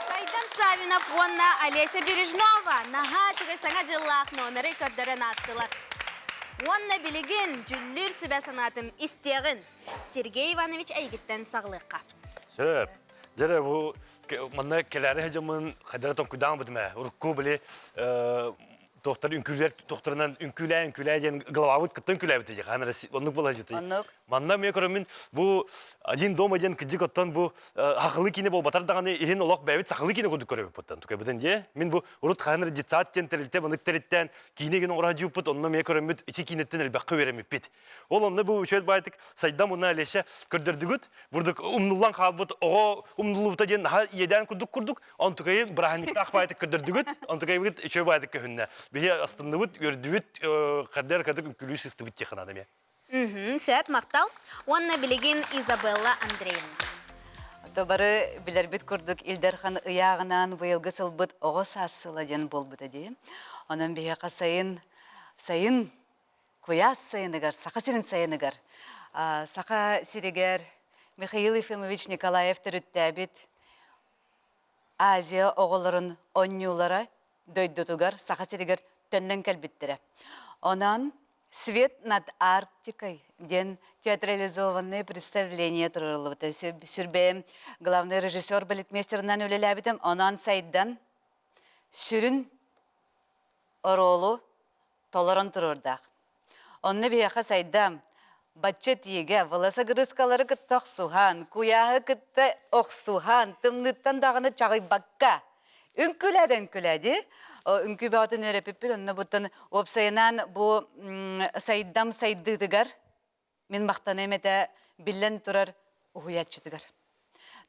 Сайдан Савинов уонна Олеся Бережнова наһаа үчүгэй саҥа дьыллаах номеры көрдөрөн аастылар. Уонна билигин дьүллүүр сүбэ санаатын истиэҕин Сергей Иванович эйигиттэн саҕалыахха.
Сөп. Дьэ бу манна кэлээри сылдьаммын хайдара тоҥкуйдаан бутум ээ. Урукку били тохтор үҥкүүлэр тохторунан үҥкүүлээ үҥкүүлээ диэн главабыт кытта үҥкүүлээбит дии хаан эрэ оннук буола дьиты.
Оннук.
Манна мен көрөммүн бу один дома диэн кыдьык оттон бу хахылы киинэ буолбатар даҕаны иһин олох бэйэбит сахалыы киинэ курдук көрөбүт тукайбытын дии. Мин бу урут хаан эрэ детсад диэн тэрилтэ манык тэриттэн киинэ гин оҥоро дьиуппут онно мен көрөммүт ити киинэттэн элбэххэ үөрэммиппит. Ол онно бу үчүгэй баайтык сайдам уна Олеся көрдөрдүгүт. Бурдук умнуллан хаалбыт оҕо умнуллубута диэн наһаа иэдээн курдук курдук онтукайын бырааһынньыктаах баайтык көрдөрдүгүт. Онтукайбыт үчүгэй баайтык көһүннэ. Биһи астынныбыт, үөрдүбүт, хардер кадык үҥкүлүү сыстыбыт тиэханада эмиэ.
Сөп, махтал. Уонна билигин Изабелла Андреевна.
То бары билэрбит курдук Ил Дархан ыйааҕынаан быйылгы сылбыт оҕо саас сыла диэн буолбута дии. Онон биһиэхэ сайын сайын куйаас сайыныгар, Саха сирин сайыныгар, Саха сиригэр Михаил Ефимович Николаев төрүттээбит Азия оҕолорун онньуулара дойдутугар Саха сиригэр төннөн кэлбиттэрэ. Онон «Свет над Арктикой» диэн театрализованное представление туруоруллубута. Сүрбэйим главный режиссер балетмейстерынан үлэлээбитим. Онон сайдан сүрүн оруолу толорон туруордаах. Онно биһиэхэ сайдам, бачча тиигэ волосогрызкалары кытта охсуһан, куйааһы кытта охсуһан, тымныыттан даҕаны чаҕыйбакка, үҥкүүлээ да үҥкүүлээ дии. Үҥкүү бөҕөтүн үөрэппиппит, онно буттан уопсайынан бу сайдам сайдыытыгар мин махтаныам этэ биллэн турар уһуйааччытыгар.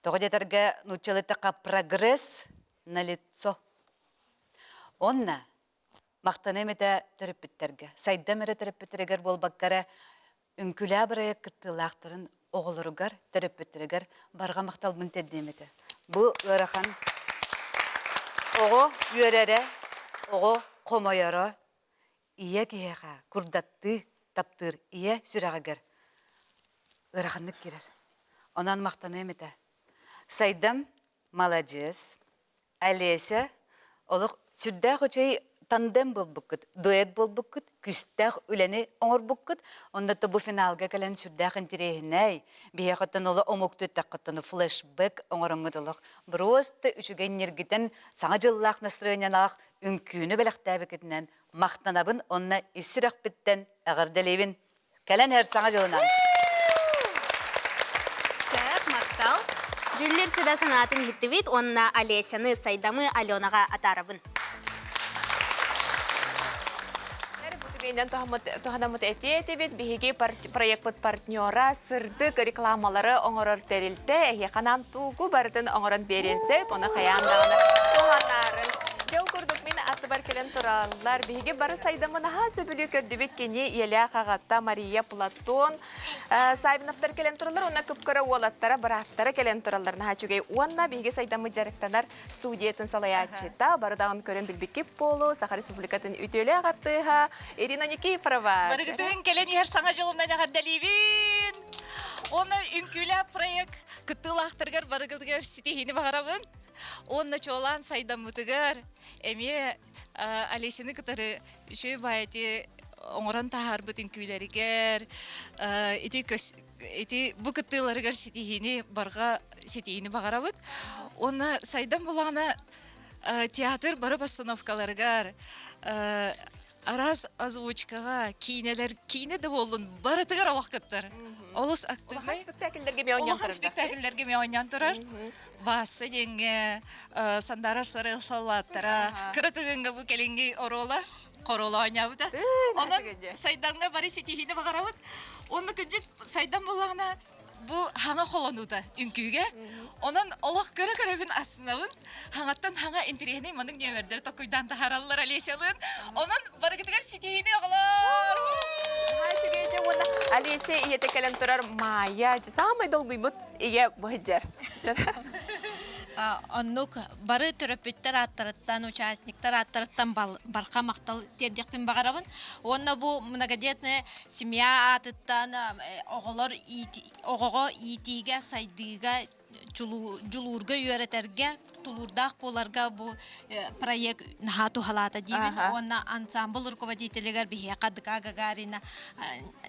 Тоҕо диэтэргэ нууччалыттахха прогресс на лицо. Онно Махтаныам этэ төрөппүттэргэ. Сайдам эрэ төрөппүттэригэр буолбакка эрэ, үҥкүүлээ бырайыак кыттыылаахтарын оҕолоругар, төрөппүттэригэр барҕа махталбын тиэрдиэм этэ. Бу ыарахан оҕо үөрэрэ, оҕо хомойоро ийэ киһиэхэ курдаттыы таптыыр ийэ сүрэҕигэр ыараханнык киирэр. Онон махтаныам этэ. Сайдам маладьыас, Олеся олох сүрдээх үчүгэй. тандем буолбуккут, дуэт буолбуккут, күүстээх үлэни оҥорбуккут. Онно бу финалга кэлэн сүрдээх интэриэһинэй. Биһиэхэттэн оло омукту эттэххиттэн флешбэк оҥороҥҥут олох просто үчүгэй ньиргитэн саҥа дьыллаах настроениялаах үҥкүүнү бэлэхтээбиккитинэн махтанабын уонна ис сүрэхпиттэн эҕэрдэлиибин. Кэлэн иһэр саҥа дьылынан!
Сөп, махтал. Дьүүллүүр сүбэ санаатын иһиттибит уонна Олесяны, Сайдамы Аленаҕа атаарабын.
Түгэнинэн туһанаммыт этиэ этибит. Биһиги проекпыт партнера сырдык рекламалары оҥорор тэрилтэ эһиэхэ анаан тугу барытын оҥорон биэриэн сөп, ону хайаан даҕаны туһанарын. Дьэ, ол курдук мин аттыбар кэлэн тураллар. Биһиги бары сайдаммын аһаа сөбүлүү көрдүбүт кини ийэлээх аҕата Мария Платон Савиновтар кэлэн тураллар уонна кып-кыра уолаттара, бырааттара кэлэн тураллар наһаа үчүгэй. Уонна биһиги сайдаммыт дьарыктанар студиятын салайааччыта, бары даҕаны көрөн билбиккит буолуо, Саха Республикатын үтүөлээх артыыһа Ирина Никифорова.
Барыгытын кэлэн иһэр саҥа дьылынан эҕэрдэлиибин! Уонна үҥкүүлээх проект кыттыылаахтарыгар барыгытыгар ситиһиини баҕарабын. Уонна чуолаан сайдаммытыгар эмиэ Олесяны кытары үчүгэй баайати оҥорон таһаарбыт үҥкүүлэригэр ити ити бу кыттыыларыгар ситиһиини барҕа ситиһиини баҕарабыт. Уонна сайдан булаҕына театр бары постановкаларыгар араас озвучкаҕа киинэлэр киинэ да буоллун барытыгар олох кыттар. Олус активнай.
Улахан спектакльлэргэ ми оонньоон
Улахан спектакльлэргэ ми оонньоон турар. Васса диэҥҥэ Сандара Сарыл саллааттара кыра тыгыҥҥа бу кэлиҥҥи оруола хоруола оонньообута. Онон Сайдамҥа бары ситиһиини баҕарабыт. Уонна кырдьык Сайдам буоллаҕына бу хаҥа холонуута үҥкүүгэ. Онон олох көрө-көрөбүн астынабын. Хаҥаттан хаҥа интэриэһинэй маннык нүөмэрдэри токуйдаан таһаараллар Олесялыын. Онон барыгытыгар ситиһиини оҕолор!
Үчүгэй дьэ уонна Олеся ийэтэ кэлэн турар Майя саамай долгуйбут ийэ быһыдьар.
Оннук бары төрөппүттэр ааттарыттан, участниктар ааттарыттан барха махтал тиэрдиэхпин баҕарабын. Уонна бу многодетная семья аатыттан оҕолор оҕоҕо иитиигэ, сайдыыга, дьулуурга үөрэтэргэ, тулуурдаах буоларга бу проект наһаа туһалаата диибин. Уонна ансамбль руководителигэр биһиэхэ ДК Гагарина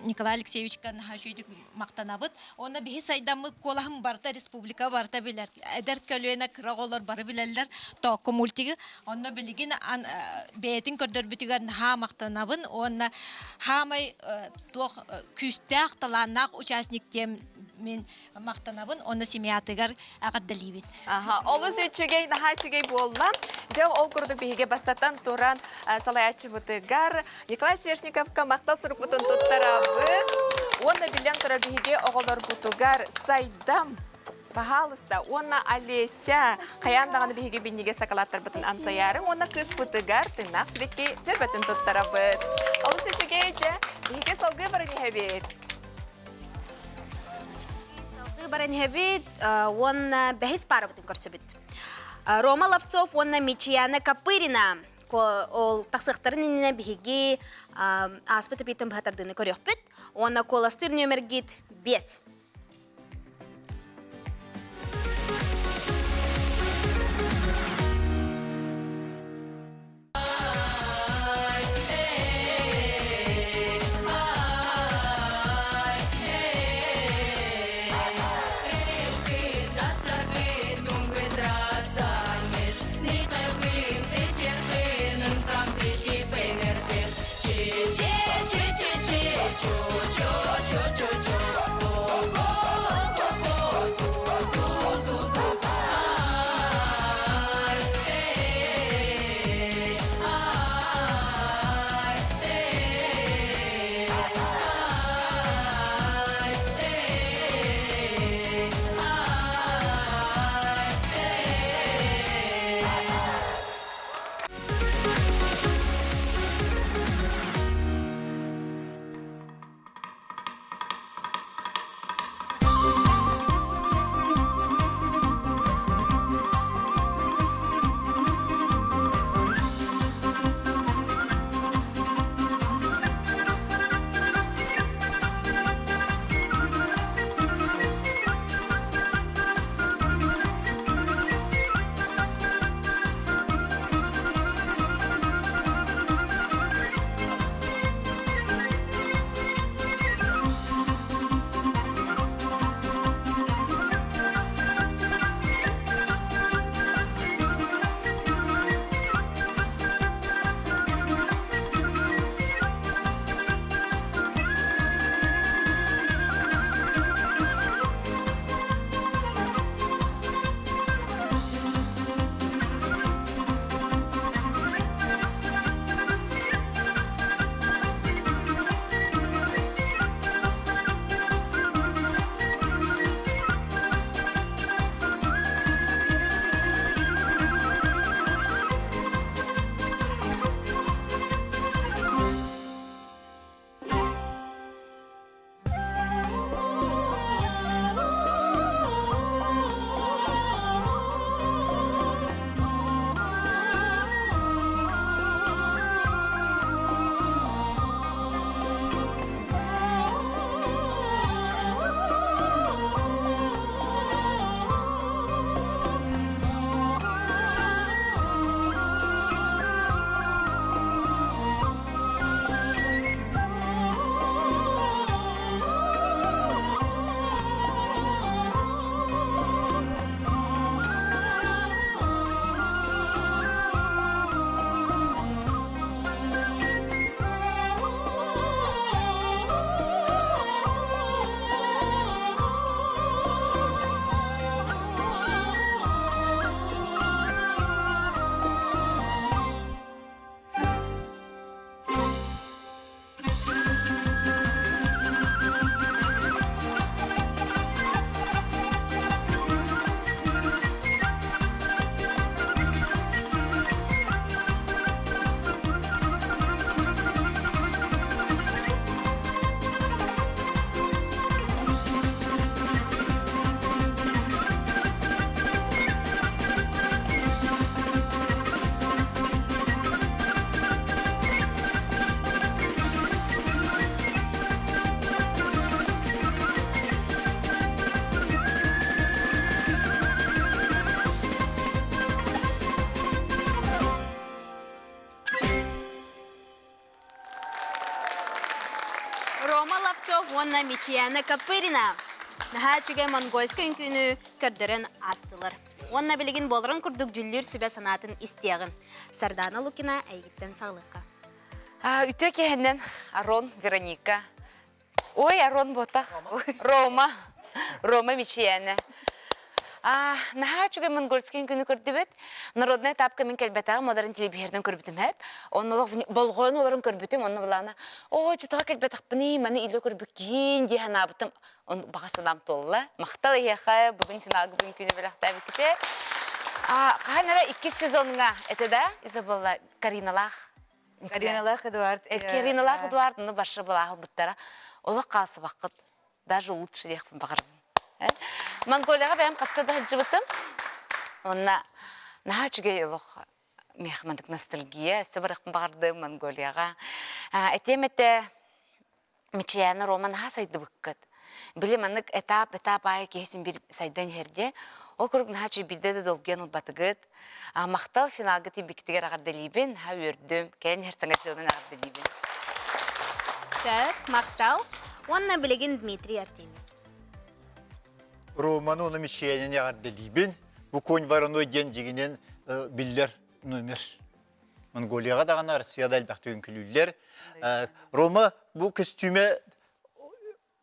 Николай Алексеевичка наһаа үчүгүйдүк махтанабыт. Уонна биһи сайдаммыт куолаһым барыта республика барыта билэр. Эдэр көлүөнэ кыра оҕолор бары билэллэр Тоокко мультигы. Онно билигин бэйэтин көрдөрбүтүгэр наһаа махтанабын уонна хаамай туох күүстээх, талааннаах участник диэн мин махтанабын уонна семьятыгар эҕэрдэлиибин.
Аха, олус үчүгэй, наһаа үчүгэй буолла. Дьэ, ол курдук биһиги бастатан туран салайааччыбытыгар Николай Свешниковка махтал сурукпутун туттарабыт. Уонна билэн турар биһиги оҕолорбутугар сайдам Пожалуйста, уонна Олеся, хайаан даҕаны биһиги биннигэ сакалааттарбытын амсайаарыҥ уонна кыыспытыгар тыыннаах сибэкки чөрбөтүн туттарабыт. Олус үчүгэй дьэ, биһиги салгыы баран иһэбит.
Салгыы баран иһэбит уонна бэһис паарабытын көрсөбүт. Рома Ловцов уонна Мичияна Копырина ол тахсыахтарын иннинэ биһиги ааспыт эпииттэн быһа тардыыны көрүөхпүт. Уонна куоластыыр нүөмэргит 5. Слепцов уонна Мичияна Копырина наһаа үчүгэй монгольскай үҥкүүнү көрдөрөн аастылар. Уонна билигин буоларын курдук дьүллүүр сүбэ санаатын истиэҕин. Сардаана Лукина эйигиттэн саҕалыахха.
Үтүө киһинэн Арон Вероника. Ой, Арон буотах. Рома. Рома Мичияна. Наһаа үчүгэй монгольский үҥкүүнү көрдүбүт. Народная этапка мин кэлбэтэҕим, олорон телевизордан көрбүтүм эп. Онно олох болҕойон олорон көрбүтүм, онно былаана, оо, чытаҕа кэлбэтэхпиний, маны илэ көрбүккүн дии санаабытым. Он баҕа санаам туолла. Махтал эһиэхэ, бүгүн финалга бүгүн күнү бэлэхтээбиккитэ. Хаһан эрэ иккис сезоҥҥа этэ да, Изабелла Кариналаах
Кариналаах Эдуард.
Кариналаах Эдуард, ну башы былааһылбыттара. Олох хаалсыбаккыт. Даже лучше диэхпин баҕарабын. Монголияҕа бэйэм хаста да сылдьыбытым. Онно наһаа үчүгэй олох миэхэ маннык ностальгия өссө барыахпын баҕардым Монголияҕа. Этиэм этэ Мичийээнэ Рома наһаа сайдыбыккыт. Били маннык этап этап аайы киһи син биир сайдан иһэр дии. Ол курдук наһаа үчүгэй биирдэ да долгуйан ылбатыгыт. Махтал финалга тиийбиккитигэр эҕэрдэлиибин, наһаа үөрдүм. Кэлин иһэр саҥа дьылынан эҕэрдэлиибин.
Сөп, махтал. Уонна билигин Дмитрий Артемьев.
Романы уонна Мичийээнэни эҕэрдэлиибин. Бу конь вороной диэн дьиҥинэн биллэр номер. Монголияҕа даҕаны Россияда элбэхтик үҥкүлүүллэр. Рома бу көстүүмэ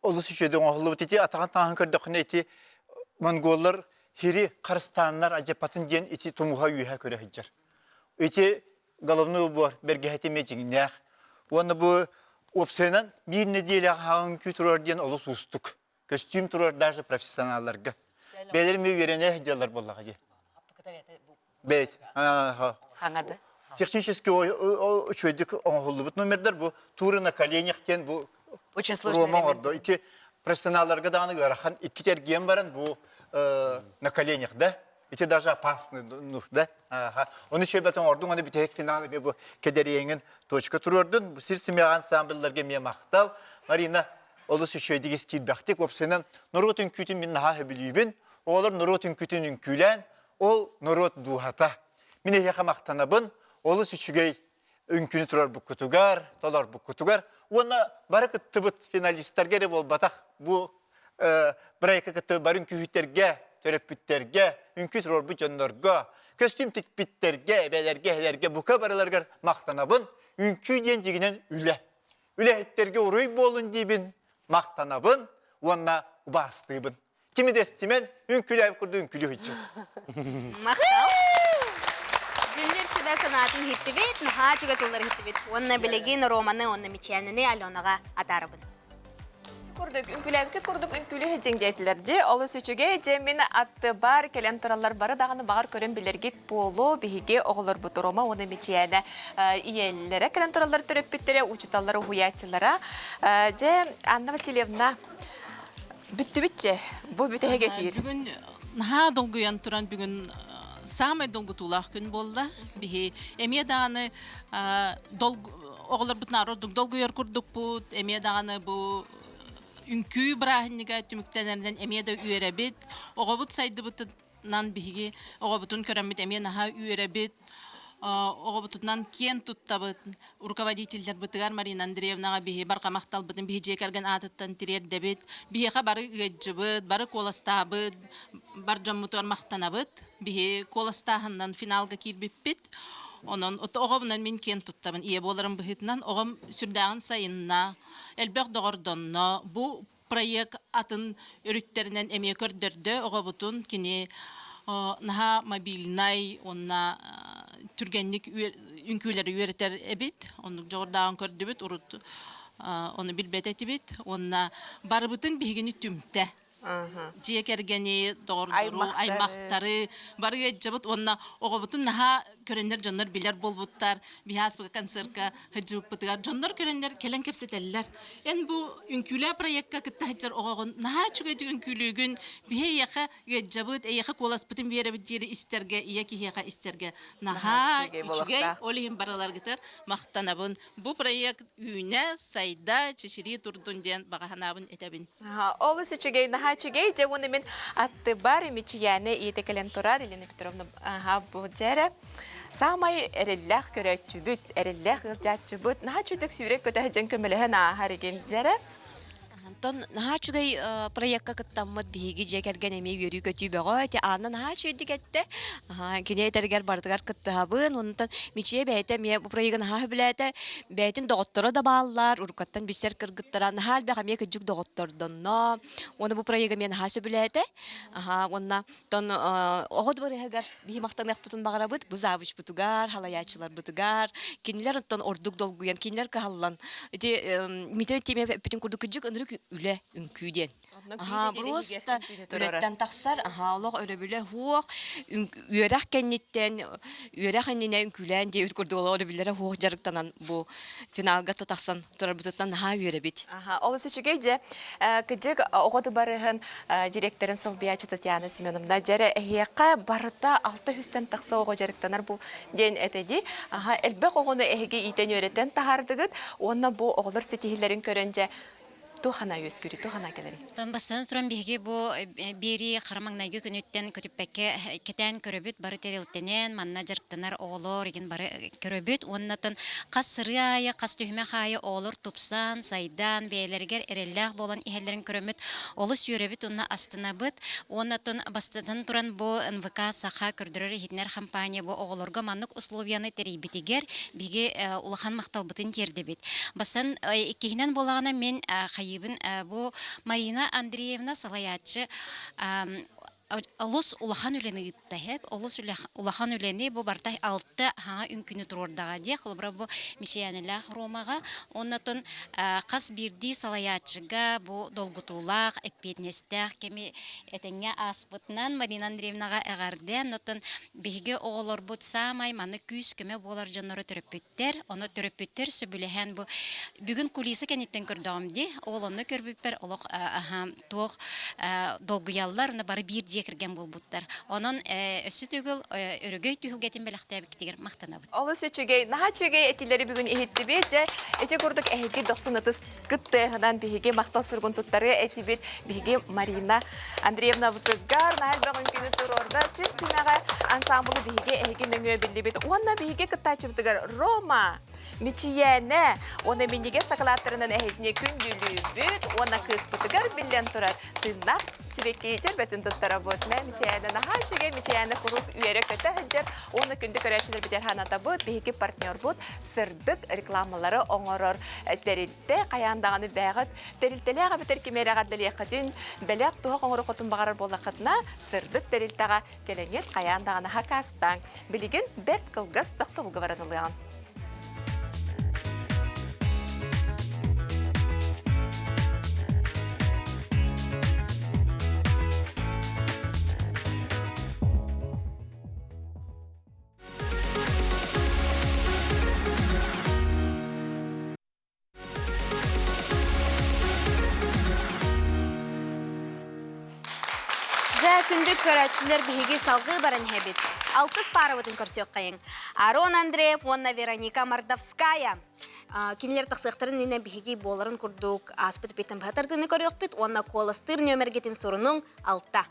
олус үчүгэй оҥоһуллубут. Ити атаҕын таҥаһын көрдөххүнэ ити монголлар хири харыстааннар адьапатын диэн ити тумуһа үөһэ көрө сылдьар. Ити головной убор бэргэһэтэ эмиэ дьиҥнээх. Уонна бу уопсайынан биир нэдиэлэҕэ хаҕын үҥкүү турар диэн олус уустук. Көстүүм турар даже профессионалларга. Бэйэлэрин эмиэ үөрэнэ сылдьаллар буоллаҕа дии. Бэйт.
Хаҥады.
Технически үчүгэйдик оҥоһуллубут номердар бу туры на коленях диэн бу
Очень сложный
Рома оҥордо. Ити профессионалларга даҕаны ыарахан икки эргийэн баран бу на коленях да ити даже опасный ну да аха ону шөбөт оҥордуҥ аны бүтэһик финал эмиэ бу кэдэриэҥин точка туруордун бу сир симэҕэ ансамблларга эмиэ махтал Марина олус үчүгэйдик ис киирбэхтик уопсайынан норуот үҥкүүтүн мин наһаа сөбүлүүбүн оҕолор норуот үҥкүүтүн үҥкүүлээн Ол норуот дууһата. Мин эһиэхэ махтанабын, олус үчүгэй үҥкүүнү турарбыккутугар, толорбуккутугар уонна бары кыттыбыт финалистарга эрэ буолбатах бу проекка кыттыбыт бары үҥкүүһүттэргэ, төрөппүттэргэ, үҥкүү туруорбут дьоннорго, көстүүм тикпиттэргэ, эбэлэргэ, эһэлэргэ бука барыларыгар махтанабын. Үҥкүү диэн дьигинэн үлэ. Үлэһиттэргэ уруй буолун диибин, махтанабын уонна убаастыыбын. Кими дэстимэн, үҥкүлээбит курдук үҥкүлүү сылдьар.
Махтал. Дьүллүр сүбэ санаатын иһиттибит, наһаа үчүгэй тыллары иһиттибит. Уонна билигин Романы уонна Мичээнини Аленаҕа атаарабын.
Курдук, үҥкүлээбит курдук үҥкүлүү сылдьыҥ диэтилэр дии. Олус үчүгэй, дьэ мин аттыбар кэлэн тураллар бары даҕаны баҕар көрөн билэргит буолуо. Биһиги оҕолорбут Рома уонна Мичээнэ ийэлэрэ кэлэн тураллар төрөппүттэрэ, учууталлара, уһуйааччылара. Дьэ, Анна Васильевна, Бүттүбүт бу бүтэһик эфир.
Бүгүн наһаа долгуйан туран бүгүн саамай долгутуулаах күн буолла. Биһи эмиэ даҕаны оҕолорбутун ордук долгуйар курдукпут, эмиэ даҕаны бу үҥкүү бырааһынньыга түмүктэнэринэн эмиэ да үөрэбит. Оҕобут сайдыбытынан биһиги оҕобутун көрөммүт эмиэ наһаа үөрэбит. Оҕобутунан киэн туттабыт. Руководителларбытыгар Марина Андреевнаҕа биһи барҕа махталбытын биһи дьиэ кэргэн аатыттан тириэрдэбит. Биһиэхэ бары ыаддьыбыт, бары куоластаабыт, бар дьоммутугар махтанабыт. Биһи куоластааһынынан финалга киирбиппит. Онон оҕобунан мин киэн туттабын. Ийэ буоларым быһыытынан оҕом сүрдээҕин сайынна, элбэх доҕордонно. Бу проект атын өрүттэринэн эмиэ көрдөрдө оҕобутун. Кини наһаа мобильнай уонна түргэнник үҥкүүлэри үөрэтэр эбит. Оннук дьоҕурдааҕын көрдүбүт, урут ону билбэт этибит. Уонна барыбытын биһигини түмтэ. Дьиэ кэргэни, доҕордору, аймахтары бары ыалдьабыт уонна оҕобутун наһаа көрөннөр дьоннор билэр буолбуттар. Биһи ааспыт концертка сылдьыбыппытыгар дьоннор көрөннөр кэлэн кэпсэтэллэр. Эн бу үҥкүүлээ проекка кытта сылдьар оҕоҕун наһаа үчүгэйдик үҥкүүлүүгүн, биһи эйиэхэ ыалдьабыт, эйиэхэ куоласпытын биэрэбит диэри истэргэ, ийэ киһиэхэ истэргэ наһаа үчүгэй. Ол иһин барыларгытыгар махтанабын. Бу проект үүнэ, сайда, чэчирии турдун диэн баҕа санаабын этэбин.
Олус үчүгэй, наһаа үчүгэй. Дьэ, уонна мин аттыбар Мичийээнэ ийэтэ кэлэн турар Елена Петровна бу дьэрэ. Саамай эрэллээх көрөөччүбүт, эрэллээх ыалдьааччыбыт. Наһаа үчүгэй сүүрэн көтө сылдьан көмөлөһөн ааһар игин дьэрэ.
Онтон наһаа үчүгэй проекка кыттаммыт биһиги дьиэ кэргэн эмиэ үөрүү-көтүү бөҕө. Ити Анна наһаа үчүгэйдик эттэ. Кини этэригэр барытыгар кыттыһабын. Онтон Мичийэ бэйэтэ эмиэ бу проегы наһаа сөбүлээтэ. Бэйэтин доҕотторо да бааллар, уруккаттан билсэр кыргыттара. Наһаа элбэх эмиэ кырдьык доҕоттордонно. Уонна бу проегы эмиэ наһаа сөбүлээтэ. Уонна Оттон оҕо дыбарыһыгар биһи махтаныахпытын баҕарабыт бу завучпутугар, халайааччыларбытыгар, кинилэр оттон ордук долгуйан, кинилэр кыһаллан ити Дмитрий Тимофеев эппитин курдук кырдьык ынырык үлэ үҥкүү диэн. Аха, просто үлэттэн тахсар, аха, олох өрөбүлэ суох, үөрэх кэнниттэн, үөрэх иннинэ үҥкүүлээн диэбит курдук олох өрөбүллэрэ суох дьарыктанан бу финалга тахсан турарбытыттан наһаа үөрэбит.
Аха, олус үчүгэй дьэ. Кыдьык оҕо дыбарыһын директорын солбуйааччы Татьяна Семеновна дьэрэ эһиэхэ барыта алта үстэн тахса оҕо дьарыктанар бу диэн этэди. Аха, элбэх оҕону эһиги иитэн үөрэтэн таһаардыгыт уонна бу оҕолор ситиһиилэрин көрөн дьэ туохана үөскүүрүй, туохана кэлэрий?
Оттон бастатан туран биһиги бу биэрии хара маҥнайгы күнүттэн көтүппэккэ кэтээн көрөбүт, бары тэрилтэнэн, манна дьарыктанар оҕолор игин бары көрөбүт уонна оттон хас сырыы аайы, хас түһүмэх аайы оҕолор тупсан, сайдан, бэйэлэригэр эрэллээх буолан иһэллэрин көрөммүт олус үөрэбит уонна астынабыт. Уонна оттон бастатан туран бу НВК Саха көрдөрөр-иһитинэр компания бу оҕолорго маннык условияны тэрийбитигэр биһиги улахан махталбытын тиэрдэбит. Бастан иккиһинэн буолаҕына мин хайыыбын бу Марина Андреевна салайааччы олус улахан үлэни ыытта эһэп олус улахан үлэни бу барыта алта хаҥа үҥкүүнү туруордаҕа диэ холобура бу Мичийээнэлээх Ромаҕа оннотон хас биирдии салайааччыга бу долгутуулаах эппиэтинэстээх кэми этэҥҥэ ааспытынан Марина Андреевнаҕа эҕэрдэ оннотон биһиги оҕолорбут саамай маны күүс-көмө буолар дьоннору төрөппүттэр ону төрөппүттэр сөбүлэһэн бу бүгүн кулиса кэнниттэн көрдөҕүм дии ол онно көрбүппэр олох туох долгуйаллар уонна бары биир дьиэ кэргэн буолбуттар онон өссө төгүл өрөгөй түһүлгэтин бэлэхтээбиккитигэр махтанабыт
Олус үчүгэй, наһаа үчүгэй этиилэри бүгүн иһиттибит. Дьэ, ити курдук эһиги дохсун ытыс кыттыаһынан биһиги махтал суругун туттарыа этибит. Биһиги Марина Андреевнабытыгар наһаа элбэх үҥкүүнү туруорда. Сир симэҕэ ансаамбылы биһиги эһиги нөҥүө биллибит. Уонна биһиги кыттааччыбытыгар Рома Мичийээнэ уонна минньигэс сакалааттарынан эһигини күндүлүүбүт уонна кыыспытыгар биллэн турар тыыннаах сибэкки чөрбөтүн туттарабыт. Мэ Мичийээнэ наһаа үчүгэй, Мичийээнэ куруук үөрэ-көтө сылдьар уонна күндү көрөөччүлэрбитигэр санатабыт, биһиги партнербут сырдык рекламалары оҥорор тэрилтэ хайаан даҕаны бээҕит тэрилтэлээх эбэтэр кими эрэ эҕэрдэлиэххитин, бэлэх туһах оҥоруоххутун баҕарар буоллаххытына, сырдык тэрилтэҕэ кэлэҥҥит хайаан даҕаны хакаастааҥ. Билигин бэрт кылгас тохтобулга баран ылыаҕын.
Дьэ, күндү көрөөччүлэр биһиги салгыы баран иһэбит. Алтыс паарабытын көрсүөххэйиҥ. Арон Андреев уонна Вероника Мордовская. Кинилэр тахсыахтарын иннинэ биһиги буоларын курдук ааспыт эпиэттэн быһа тардыыны көрүөхпүт уонна куоластыыр нүөмэргитин сурунуҥ алта.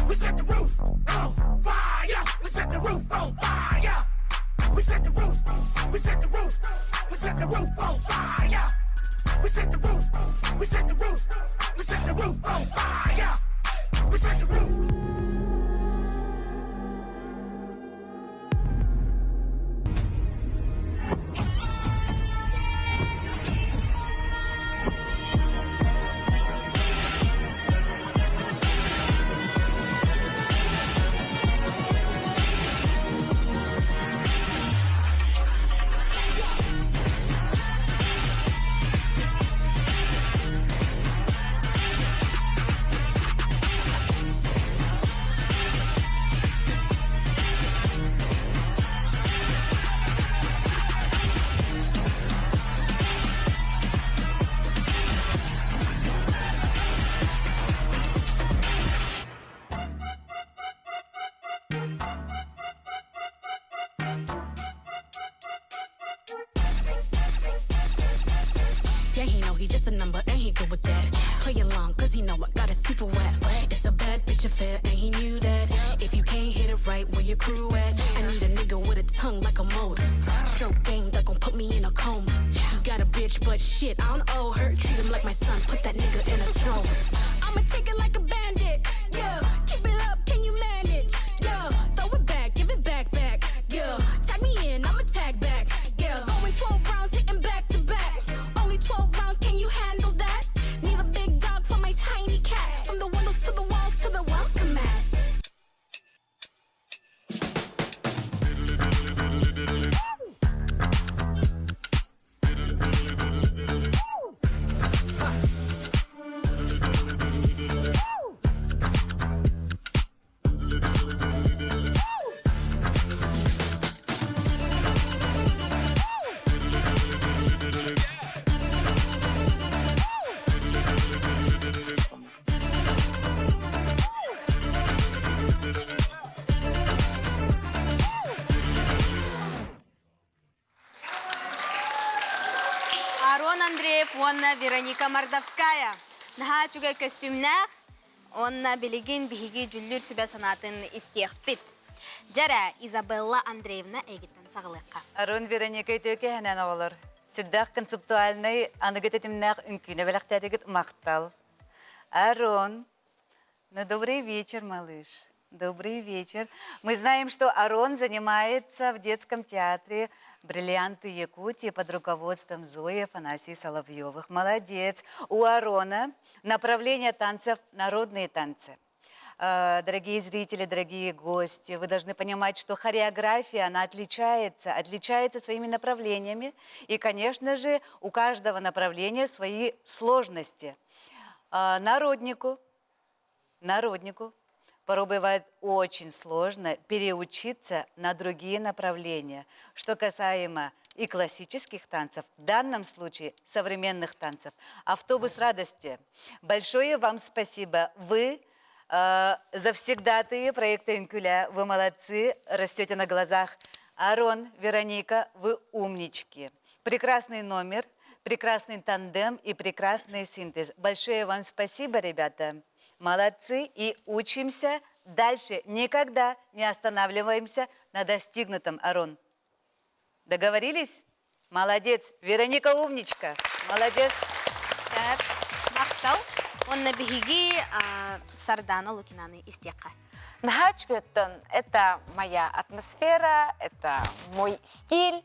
We set the roof on fire. We set the roof on fire. We set the roof. We set the roof. We set the roof on fire. We set the roof. We set the roof. We set the roof on fire. We set the roof.
Yeah, he know he just a number and he good with that. Play along, cause he know I got a super wet. It's a bad bitch affair and he knew that. If you can't hit it right, where your crew at? I need a nigga with a tongue like a motor. Stroke game that gon' put me in a coma. He got a bitch, but shit, I don't owe her. Treat him like my son, put that nigga in a stroller. I'ma take it like a bandit. Yeah, keep it up, can you manage? Yeah, throw it back, give it back, back. Yeah, tag me in, I'ma tag back. Yeah, going 12 rounds, hitting back to back. Only 12 rounds, can you handle that? Need a big dog for my tiny cat. From the windows to the walls to the welcome mat.
Арон Андреев уонна Вероника Мордовская. Наһаа үчүгэй көстүүмнээх уонна билигин биһиги дьүллүүр сүбэ санаатын истиэхпит. Дьэрэ, Изабелла Андреевна эйгиттэн саҕалыахха.
Арон Вероника үтүөкэһэнэн оҕолор. Сүрдээх концептуальнай аныгы тэтимнээх үҥкүүнү бэлэхтээтигит махтал. Арон, ну добрый вечер, малыш. Добрый вечер. Мы знаем, что Арон занимается в детском театре «Бриллианты Якутии» под руководством Зои Афанасии Соловьевых. Молодец. У Арона направление танцев «Народные танцы». Дорогие зрители, дорогие гости, вы должны понимать, что хореография, она отличается, отличается своими направлениями. И, конечно же, у каждого направления свои сложности. Народнику, народнику порой бывает очень сложно переучиться на другие направления. Что касаемо и классических танцев, в данном случае современных танцев. Автобус радости. Большое вам спасибо. Вы завсегдатые проекта Инкюля. Вы молодцы, растете на глазах. Арон, Вероника, вы умнички. Прекрасный номер, прекрасный тандем и прекрасный синтез. Большое вам спасибо, ребята. Молодцы и учимся дальше. Никогда не останавливаемся на достигнутом, Арон. Договорились? Молодец. Вероника умничка. Молодец.
Сөп. Махтал. Онна биһиги Сардана Лукинаны истиэххэ.
Наһаа это моя атмосфера, это мой стиль.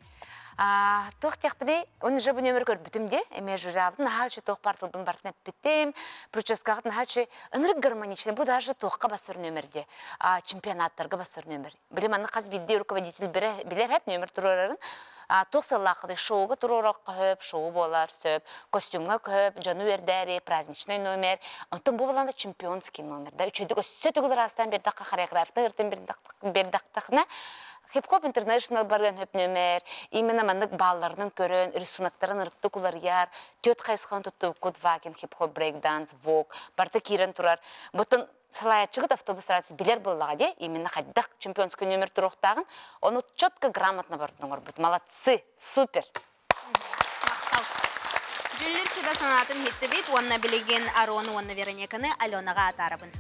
Туох диэхпиний, он же бу нөмір көрбүтүм де, эме журабытын наһаа үчү туох партылбын бартын эппитим, прическаҕыт наһаа үчү ынырык гармоничный, бу даже туохха басыр нөмірде, чемпионаттарга басыр нөмір. Били манны хас биирдии руководитель билэр хэп нөмір туруорарын, туох сыллаахыды шоуга туруорахха хөп, шоу буолар сөп, костюмҥа көп, дьону үөрдээри, праздничный номер, онтон бу буланда чемпионский номер да, үчүйдүк өссө түгүл ыраастаан биэрдэххэ хореографтан ыртын биэрдэхтэхинэ Хип-хоп интернешнл барыан хөп нөмер, именно маннык баалларынан көрөн, рисунактарын ырыктык уларыйар, түөрт хайысханы туттубуккут ваген, хип-хоп, брейк-данс, вок, барыта киирэн турар. Ботун салаяччыгыт автобус билер буоллаҕа дии, именно хайдах чемпионский номер туруохтааҕын, ону четко грамотно бардын оҥорбут. Молодцы, супер!
Махтал. Дьүллүр сүбэ санаатын иһиттибит уонна билигин Арону уонна Верониканы Аленаҕа атаарабын.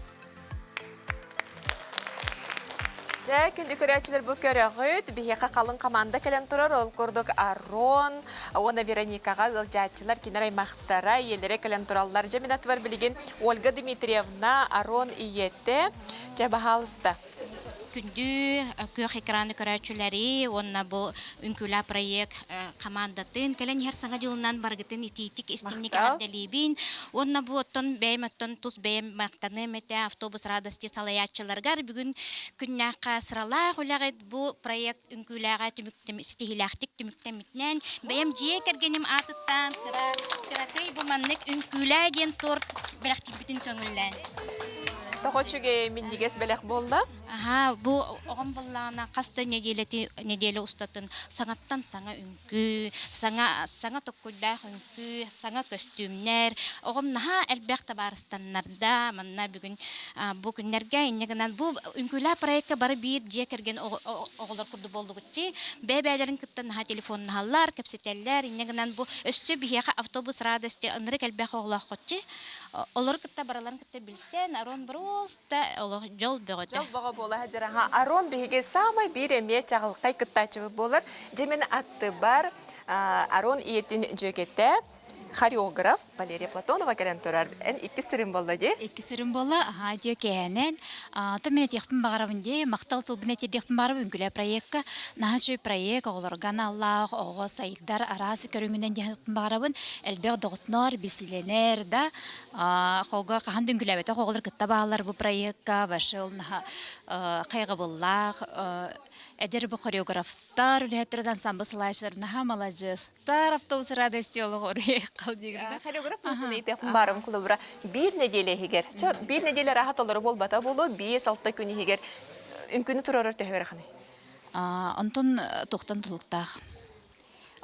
Дьэ, күндү көрөөччүлэр бу көрөҕүт. Биһиэхэ халыҥ команда кэлэн турар. Ол курдук Арон уонна Вероникаҕа ыалдьааччылар, кинилэр аймахтара, ийэлэрэ кэлэн тураллар. Дьэ, мин атыбар билигин Ольга Дмитриевна, Арон ийэтэ. Дьэ, баһаалыста.
Күндү күөх экраны көрөөччүлэри уонна бу Үҥкүүлээ проект командатын кэлэн иһэр саҥа дьылынан барыгытын итиитик истиҥник эҕэрдэлиибин. Уонна бу оттон бэйэм оттон тус бэйэм махтаныам этэ автобус радости салайааччыларыгар бүгүн күннээххэ сыралаах үлэҕит бу проект үҥкүүлээҕэ түмүктем ситиһиилээхтик түмүктэммитинэн бэйэм дьиэ кэргэним аатыттан кыра кыракый бу маннык үҥкүүлээ диэн торт бэлэхтиирбитин көҥүллээн.
Тоҕо үчүгэй минньигэс бэлэх буолла?
Аһаа, бу оҕом буоллаҕына хас да нэдиэлэти нэдиэлэ устатын саҥаттан саҥа үҥкүү, саҥа саҥа токкуйдаах үҥкүү, саҥа көстүүмнэр. Оҕом наһаа элбэх табаарыстаннарда. Манна бүгүн бу күннэргэ инньэ гынан бу үҥкүүлээх проекка бары биир дьиэ кэргэн оҕолор курдук буоллугут дии. Бэйэ-бэйэлэрин кытта наһаа телефоннаһаллар, кэпсэтэллэр. Инньэ гынан бу өссө биһиэхэ автобус радости ынырык элбэх оҕолооххут дии. Олору кытта барыларын кытта билсэн, Арон просто олох дьол бөҕөтө.
Дьол бөҕө буола сылдьар. Арон биһиги саамай биир эмиэ чаҕылхай кыттааччыбыт буолар. Дьэ мин аттыбар Арон ийэтин дьүөгэтэ, хореограф Валерия Платонова кэлэн турар. Эн иккис сырым буолла дии?
Иккис сырым буолла. Аһаа дьиэ кэһэнэн. То мин этиэхпин баҕарабын дии. Махтал тылбын этиэхпин баҕарабын үҥкүлэ проекка. Наһаа үчүгэй проект оҕолорго аналлаах, оҕо сайдар араас көрүҥүнэн диэхпин баҕарабын. Элбэх доҕотноор, билсилэнэр да. Хога хаһан да үҥкүлээбэтэх оҕолор кытта бааллар бу проекка. Вообще ол наһаа хайҕабыллаах эдэр бу хореографтар, үлэһиттэр ансамбль салайааччылар наһаа маладьыастар, автобус радости олоҕор
Хореограф буолбун баарым кулубура биир нэдиэлэ иһигэр, биир нэдиэлэ арааһа толору буолбата буолуо, 5-6 күн иһигэр үҥкүүнү туруорар төһө ыараханый?
Онтон туохтан тулуктаах?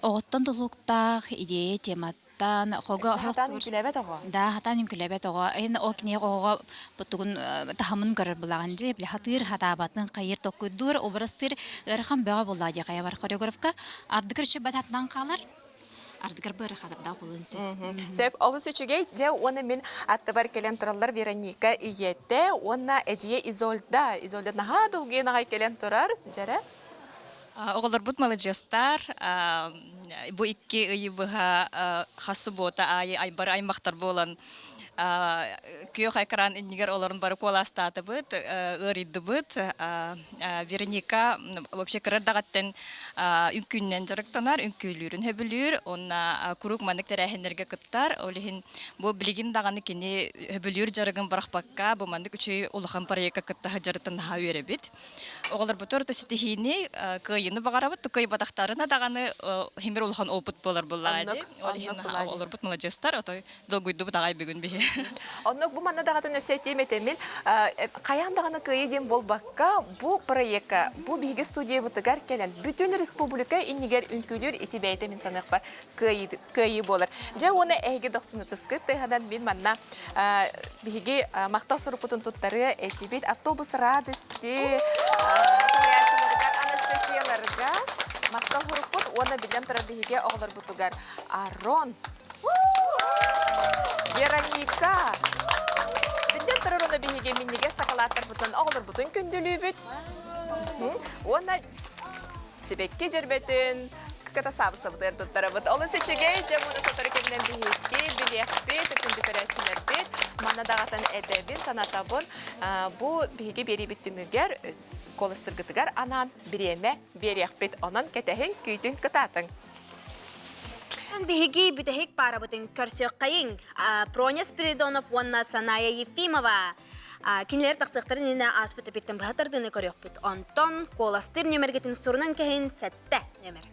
Оҕоттон тулуктаах, идея тематтан, хого
Хатаан үҥкүүлээбэт оҕо.
Да, хатаан үҥкүүлээбэт оҕо. Эн ол кинигэ оҕоҕо тугун таһымын көрөр булаҕын дьи, били хатыыр, хатаабатын, хайыр токкуйдуур, образтыыр ыарахан бөҕө буоллаа дии хайа бар хореографка. Ардыгар үчү бататынан хаалар, ардыгар быарахатардаах буолуон сөп.
Сөп, олус үчүгэй. Дьэ, уонна мин аттыбар кэлэн тураллар Вероника ийэтэ уонна эдьиийэ Изольда. Изольда наһаа долгуйан аҕай кэлэн турар. Дьэрэ.
Оҕолорбут маладьыастар. Бу икки ыйы быһа хас субуота аайы айбар аймахтар буолан күөх экран иннигэр олорон бары куолаастаатыбыт, ыарыйдыбыт. Вероника вообще кыра эрдэҕиттэн үҥкүүннэн дьарыктанар, үҥкүүлүүрүн сөбүлүүр уонна куруук маннык тэрээһиннэргэ кыттар. Ол иһин бу билигин даҕаны кини сөбүлүүр дьарыгын бырахпакка, бу маннык үчүгэй улахан проекка кытта сылдьарыттан наһаа үөрэбит. Оҕолорбутугар да ситиһиини, кыайыыны баҕарабыт. Кыайбатахтарына даҕаны химир улахан опыт буолар буоллаҕа дии. Ол иһин оҕолорбут маладьыастар, отой долгуйдубут аҕай бүгүн биһи.
Оннук бу манна даҕатын өссө этиэм этэмин, хайаан даҕаны кыайыы диэн буолбакка, бу проекка, бу биһиги студиябытыгар кэлэн, бүтүн республика иннигэр үҥкүүлүүр ити бэйэтэ мин саныахпар кыайыы буолар. Дьэ уонна эһиги дохсунутускыт тыаһынан мин манна биһиги махтал сурукпутун туттарыа этибит. Автобус радости салайааччыларыгар Анастасияларга махтал сурукпут уонна биллэн турар биһиги оҕолорбутугар Арон, Вероника, биллэн турар уонна биһиги минньигэс сакалааттарбытын оҕолорбутун күндүлүүбүт. Уонна сибэкки дьөрбөтүн кыта саабысабытыгар туттарабыт. Олус үчүгэй, дьэ буну сотору кэминэн биһикки билиэхпит, күндү көрөөччүлэрбит. Манна даҕатан этэбин, санатабын. Бу биһиги биэриибит түмүгэр куоластыргытыгар анаан бириэмэ биэриэхпит. Онон кэтэһиҥ, күүтүн кытаатыҥ.
Биһиги бүтэһик паарабытын көрсүөххэйиҥ. Проня Спиридонов уонна Саная Ефимова. Кинилэр тахсыахтарын иннинэ ааспыт эпиттэн быһа тардыыны көрүөхпүт. Онтон куоластыыр нүөмэргитин сурунан кэһин сэттэ нүөмэр.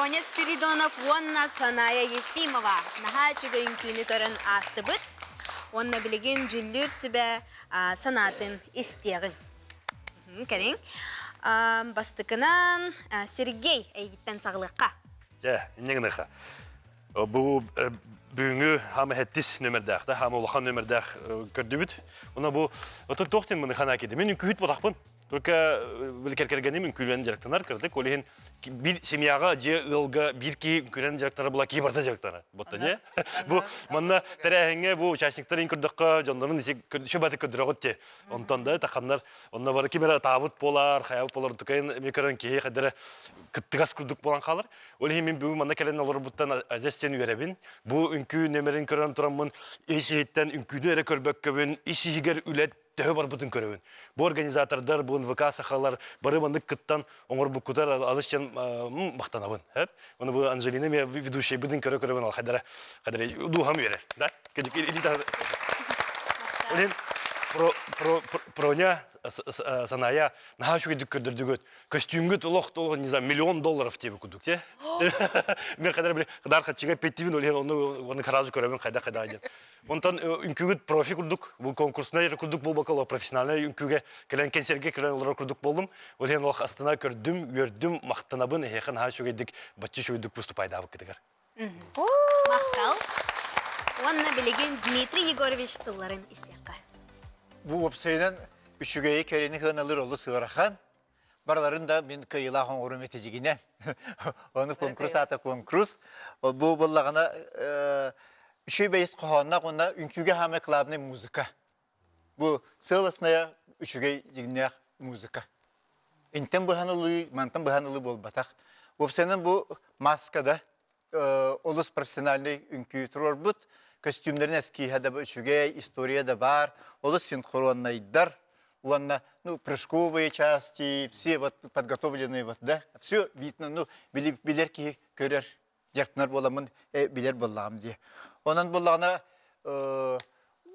Роня Спиридонов уонна Саная Ефимова наһаа үчүгэй үҥкүүнү көрөн аастыбыт. Уонна билигин дьүллүүр сүбэ санаатын истиэҕиҥ. Кэлиҥ. Бастакынан Сергей эйигиттэн саҕалыахха.
Дьэ, инньэ гыныахха. Бу бүгүҥҥү хаама хэттис нөмердээх да, хаама улахан нөмердээх көрдүбүт. Уна бу отон туох диэн маны ханаа киирди. Мин үҥкүүһүт ботахпын. Только били кэргэним үҥкүүлэн дьарыктанар кырдык. Ол иһин биир семьяҕа дьиэ ыалга биир киһи үҥкүүлэн дьарыктанар була киһи барыта дьарыктанар. Ботта дьэ. Бу манна тэрээһиҥҥэ бу участниктар ин көрдөххө дьоннорун ити шөбаты көрдөрөҕүт те. Онтон да таханнар онно бары ким эрэ таабыт буолар, хайабыт буолар тукайын эми көрөн киһи хадара кыттыгас курдук буолан хаалар. Ол иһин мин бүгүн манна кэлэн олорбуттан адьас диэн үөрэбин. Бу үҥкүү нөмерин көрөн тураммын ис иһиттэн үҥкүүнү эрэ көрбөккөбүн, ис иһигэр үлэ төһө барбытын көрөбүн. Бу организатордар, бу НВК сахалар бары маннык кыттан оҥорбуккутар алыс диэн махтанабын. Оны бу Анжелина мен ведущийбытын көрө-көрөбүн ал хадара хадара духам үөрэр. Да? Олен про про проня саная наһаа үчүгэйдик көрдөрдүгүт. Костюмгут олох толох не знаю миллион долларов тебе кудук те. Мен кадар биле кадар хачыга петтибин олен оны оны каразы көрөбүн кайда кайда диэн. Онтон үҥкүүгүт профи курдук, бу конкурснай курдук буолбакка, профессиональный үҥкүүгэ кэлэн кэнсиэргэ кэлэн олорор курдук боллум. Ол иһин олох астына көрдүм, үөрдүм, махтанабын, эһиэхэ наһаа үчүгэйдик, бачча үчүгэйдик выступайдаабыккытыгар.
Махтал. Уонна билигин Дмитрий Егорович тылларын истиэххэ.
Бу уопсайынан үчүгэйи кэрэни сыаналыыр олус ыарахан. Барыларын да мин кыайыылаах оҥорум этижигинэн. Ону конкурс аата конкурс. Бу буоллаҕына үчүгэй бэйэс хоһоонноох уонна үҥкүүгэ хаамай главный музыка. Бу целостная үчүгэй дьиҥнээх музыка. Интэн быһан ылыы, мантан быһан ылыы буолбатах. Уопсайынан бу маскада олус профессиональный үҥкүү туруорбут. Көстүүмнэрин эскииһэ да үчүгэй, история да баар, олус синхроннайдар уонна ну, прыжковые части, все вот подготовленные вот, да, все видно, ну, билер киһи көрөр, дьарыктанар буоламмын билэр буоллаҕым дии. Онон буоллаҕына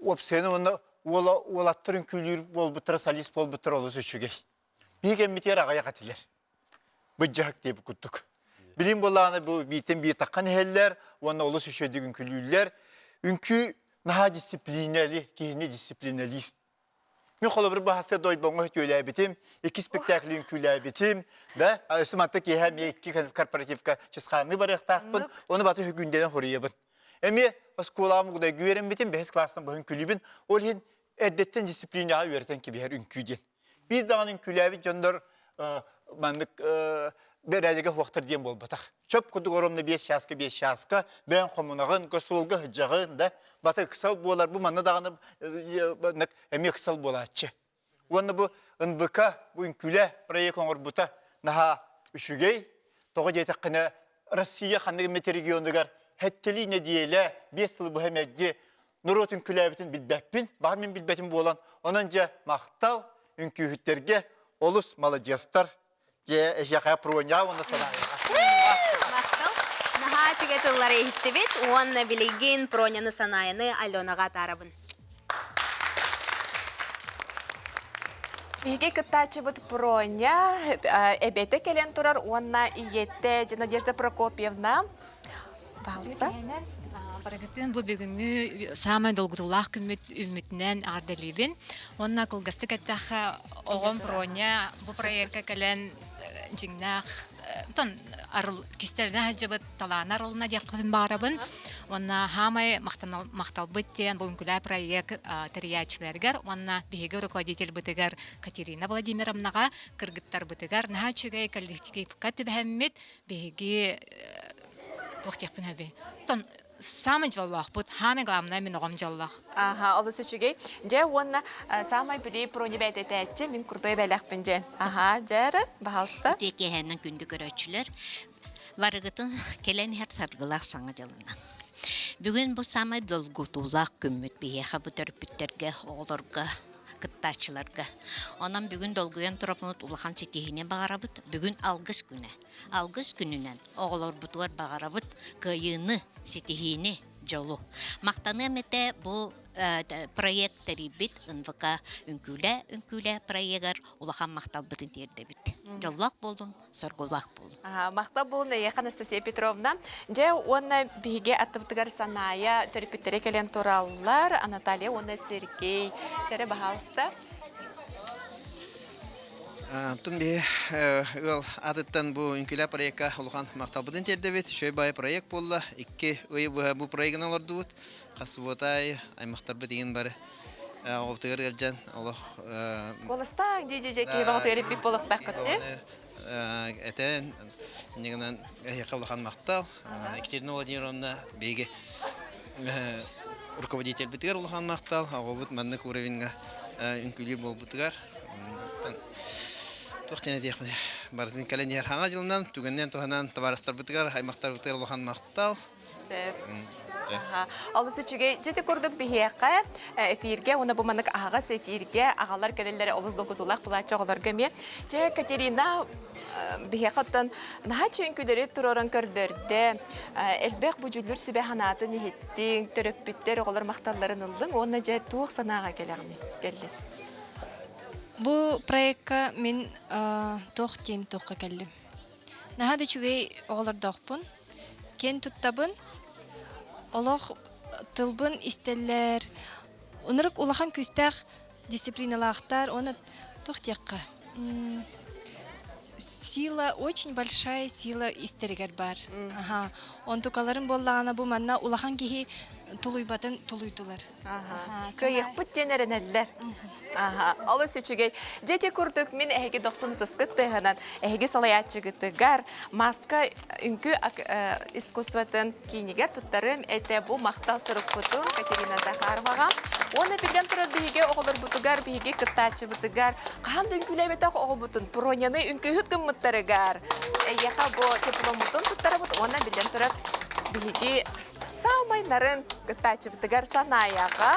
уопсайынан уонна уола уолаттар үҥкүүлүүр буолбуттара, солист буолбуттара олус үчүгэй. Биһиги кэммитигэр аҕыйах этилэр. Быдьаһык диэбит курдук. Билим буоллаҕына бу бииртэн биир таххан иһэллэр уонна олус үчүгэйдик үҥкүүлүүллэр. Үҥкүү наһаа дисциплинали, киһини дисциплиналиир. Мин холобур баһаста дойбоҥҥо үтүөлээбитим, икки спектакль үҥкүүлээбитим, да, өссө манта киэһэ эмиэ икки корпоративка чысхаанныы барыахтаахпын, ону баты үгүндэнэн хоруйабын. Эмиэ оскуолаҕа мугудайга үөрэммитим, бэһис класстан быһын күлүүбүн, ол иһин эрдэттэн дисциплинаҕа үөрэтэн кэбиһэр үҥкүү диэн. Биир даҕаны үҥкүүлээбит дьоннор маннык бэрээдэгэ суохтар диэн буолбатах. Чоп курдук оромно биэс чааска биэс чааска бэйэҥ хомунаҕын, гостуолга сылдьаҕын да, бата ыксал буолар, бу манна даҕаны эмиэ ыксал буолааччы. Уонна бу НВК, бу үҥкүүлэ проект оҥорбута наһаа үчүгэй. Тоҕо диэтэххинэ, Россия ханнык эмит регионугар хэттэлии нэдиэлэ, биэс сыл быһа мэлдьи. норуот үҥкүүлээбитин билбэппин, баҕар мин билбэтим буолан, онон дьэ махтал үҥкүүһүттэргэ олус маладьыастар, дьэ эһиэхэ Проня уонна Санаева.
Махтал. Наһаа үчүгэй тыллары иһиттибит уонна билигин Проняны Санаяны Аленаҕа атаарабын.
Биһиги кыттааччыбыт Проня эбэтэ кэлэн турар уонна ийэтэ Надежда Прокопьевна. Пожалуйста.
Барыгытын бу бүгүҥҥү саамай долгутуулаах күммүт үүммүтүнэн эҕэрдэлиибин. Уонна кылгастык эттэххэ, оҕом Проня бу проекка кэлэн дьиҥнээх тон арыл кистэлэнэ сылдьыбыт талаана арылына диэхпин баҕарабын. Уонна хаамай махталбыт диэн бу үҥкүүлээ проект тэрийээччилэригэр уонна биһиги руководительбытыгар Катерина Владимировнаҕа кыргыттарбытыгар наһаа үчүгэй коллективка түбэһэммит биһиги туох диэхпин эбий. Тон самый дьоллоохпут, самый главное мин оҕом дьоллоох.
Аха, олус үчүгэй. Дьэ уонна самай били бронебэт этээччи мин крутой бэлэхпин дьэн. Аха, дьэ эрэ, баһалста.
Үтүө киэһэнэн күндү көрөөччүлэр, барыгытын кэлэн иһэр саргылаах саҥа дьылынан. Бүгүн бу самай долгутуулаах күммүт биһиэхэ бу төрөппүттэргэ, оҕолорго, кыттааччыларга. Онон бүгүн долгуйан турапмыт улахан ситиһиини баҕарабыт. Бүгүн алгыс күнэ. Алгыс күнүнэн оҕолорбутугар баҕарабыт кыайыыны, ситиһиини, дьолу. Махтаныам этэ бу проект тэрийбит НВК үҥкүүлэ үҥкүүлэ проегар улахан махталбытын тиэрдэбит. Дьоллоох буолун, соргулаах буолун.
Махтал буолун эйиэхэ Анастасия Петровна. Дьэ уонна биһиги аттыбытыгар Санаайа төрөппүттэрэ кэлэн тураллар. Анатолия уонна Сергей. Чэрэ, баһаалыста.
Антон би ыал атыттан бу үҥкүүлэ проекка улахан махталбытын тиэрдэбит. Үчүгэй баай проект буолла. Икки ый быһа бу проегын олордубут. Хас субуотай аймахтарбыт игин бары оҕобутугар ыалдьан олох
Куоластаан дии дии киһи баҕатыгар иппит буолуохтааххыт дии.
Этэн иннигинэн эһиэхэ улахан махтал. Екатерина Владимировна биһиги руководительбитигэр улахан махтал. Оҕобут маннык уровеньга үҥкүүлүүр буолбутугар. Туох диэн этиэхпиний барытын кэлэн иһэр хаҥа дьылынан түгэнинэн туһанан табаарыстарбытыгар, аймахтарбытыгар улахан махтал.
Сөп. Олус үчүгэй. Дьити курдук биһиэхэ эфиргэ уонна бу маннык аһаҕас эфиргэ аҕалар кэлэллэрэ олус долгутуулаах булааччы оҕолорго эмиэ. Дьэ, Катерина биһиэхэ оттон наһаа чүҥкүлэри туруоран көрдөрдө. Элбэх бу дьүллүр сүбэ санаатын иһиттиҥ, төрөппүттэр оҕолор махталларын ыллыҥ уонна дьэ туох санааҕа кэлэҕиний кэллин?
Бу проекка мин туох диэн туохха кэллим. Наһаа да үчүгэй оҕолордоохпун. Киэн туттабын. Олох тылбын истэллэр. Ынырык улахан күүстээх дисциплиналаахтар уонна туох диэххэ сила очень большая сила истэригэр баар. Аха. Онтукаларын буоллаҕына бу манна улахан киһи тулуйбатын тулуйдулар.
Кыайыахпыт диэн эрэнэллэр. Олус үчүгэй. Дьэ курдук мин эһиги дохсун ытыскыт тыаһынан эһиги салайааччыгытыгар маска үҥкүү искусствотын киинигэр туттарым этэ бу махтал сурукпутун Катерина Захароваҕа. Уонна биллэн турар биһиги оҕолорбутугар, биһиги кыттааччыбытыгар хаһан да үҥкүүлээбэтэх оҕобутун Проняны үҥкүүһүт гыммыттарыгар эйиэхэ бу дипломмутун туттарабыт уонна биллэн турар биһиги Саамай нарын кыттааччыбытыгар Санаяҕа,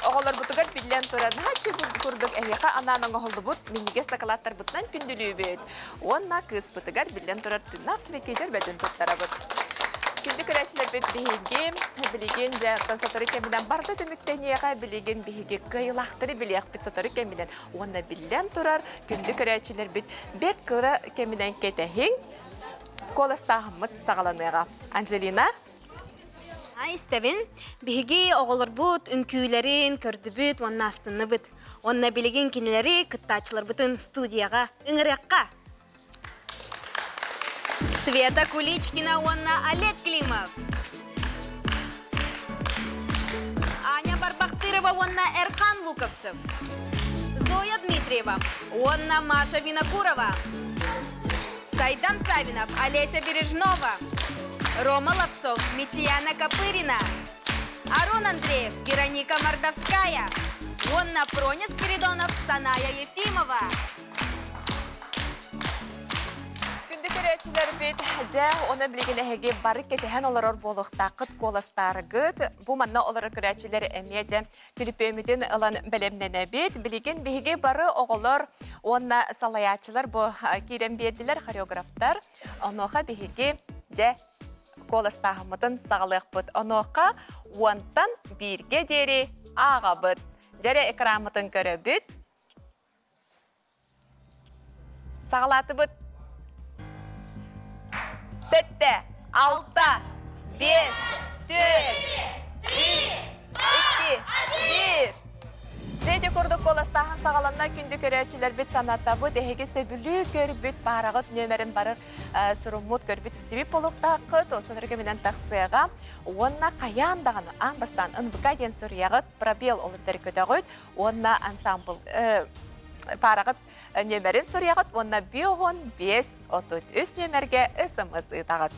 оҕолорбутугар биллэн турар наһаа курдук эһиэхэ анаан оҥоһуллубут минньигэс сакалааттарбытынан күндүлүүбүт. Уонна кыыспытыгар биллэн турар тыыннаах сибэкки дьөрбөтүн туттарабыт. Күндү көрөөччүлэрбит биһиги билигин дьэ сотору кэминэн барыта түмүктэниэҕэ билигин биһиги кыайыылаахтары билиэхпит сотору кэминэн уонна биллэн турар күндү көрөөччүлэрбит бэрт кыра кэминэн кэтэһиҥ куоластааһыммыт саҕаланыаҕа. Анжелина
Истэбин. Биһиги оҕолорбут үҥкүүлэрин көрдүбүт уонна астынныбыт. Уонна билигин кинилэри кыттааччыларбытын студияҕа ыҥырыахха. Света Куличкина уонна Олег Климов. Аня Барбахтырова уонна Эрхан Луковцев. Зоя Дмитриева уонна Маша Винокурова. Сайдам Савинов, Олеся Бережнова, Рома Ловцов, Мичияна Копырина, Арон Андреев, Вероника Мордовская уонна Проня Спиридонов, Саная Ефимова.
Күндү. көрөөччүлэрбит, дьэ, оны билигин эһиги бары кэтэһэн олорор буолуохтааххыт куоластааргыт. Бу манна олорор көрөөччүлэр эмиэ дьэ түлүпүөмүтүн ылан бэлэмнэнэбит. Билигин биһиги бары оҕолор уонна салайааччылар бу киирэн биэрдилэр, хореографтар. Онуоха биһиги дьэ куоластааһыммытын саҕалыахпыт. Онуоха уонтан бииргэ диэри ааҕабыт. Дьэрэ экраммытын көрөбүт. Саҕалаатыбыт. Сэттэ, алта, биэс, түөрт, үс, икки, биир. Дьэ ити курдук куоластааһын саҕаланна күндү көрөөччүлэрбит санатабыт, эһиги сөбүлүү көрбүт паараҕыт нүөмэрин бары суруммут, көрбүт истибит буолуохтааххыт, ол сонор кэминэн тахсыаҕа. Уонна хайаан даҕаны аан бастаан НВК диэн суруйаҕыт, пробел олуттары көтөҕүт уонна ансамбл паараҕыт нүөмэрин суруйаҕыт уонна 55 33 нүөмэргэ смс ыытаҕыт.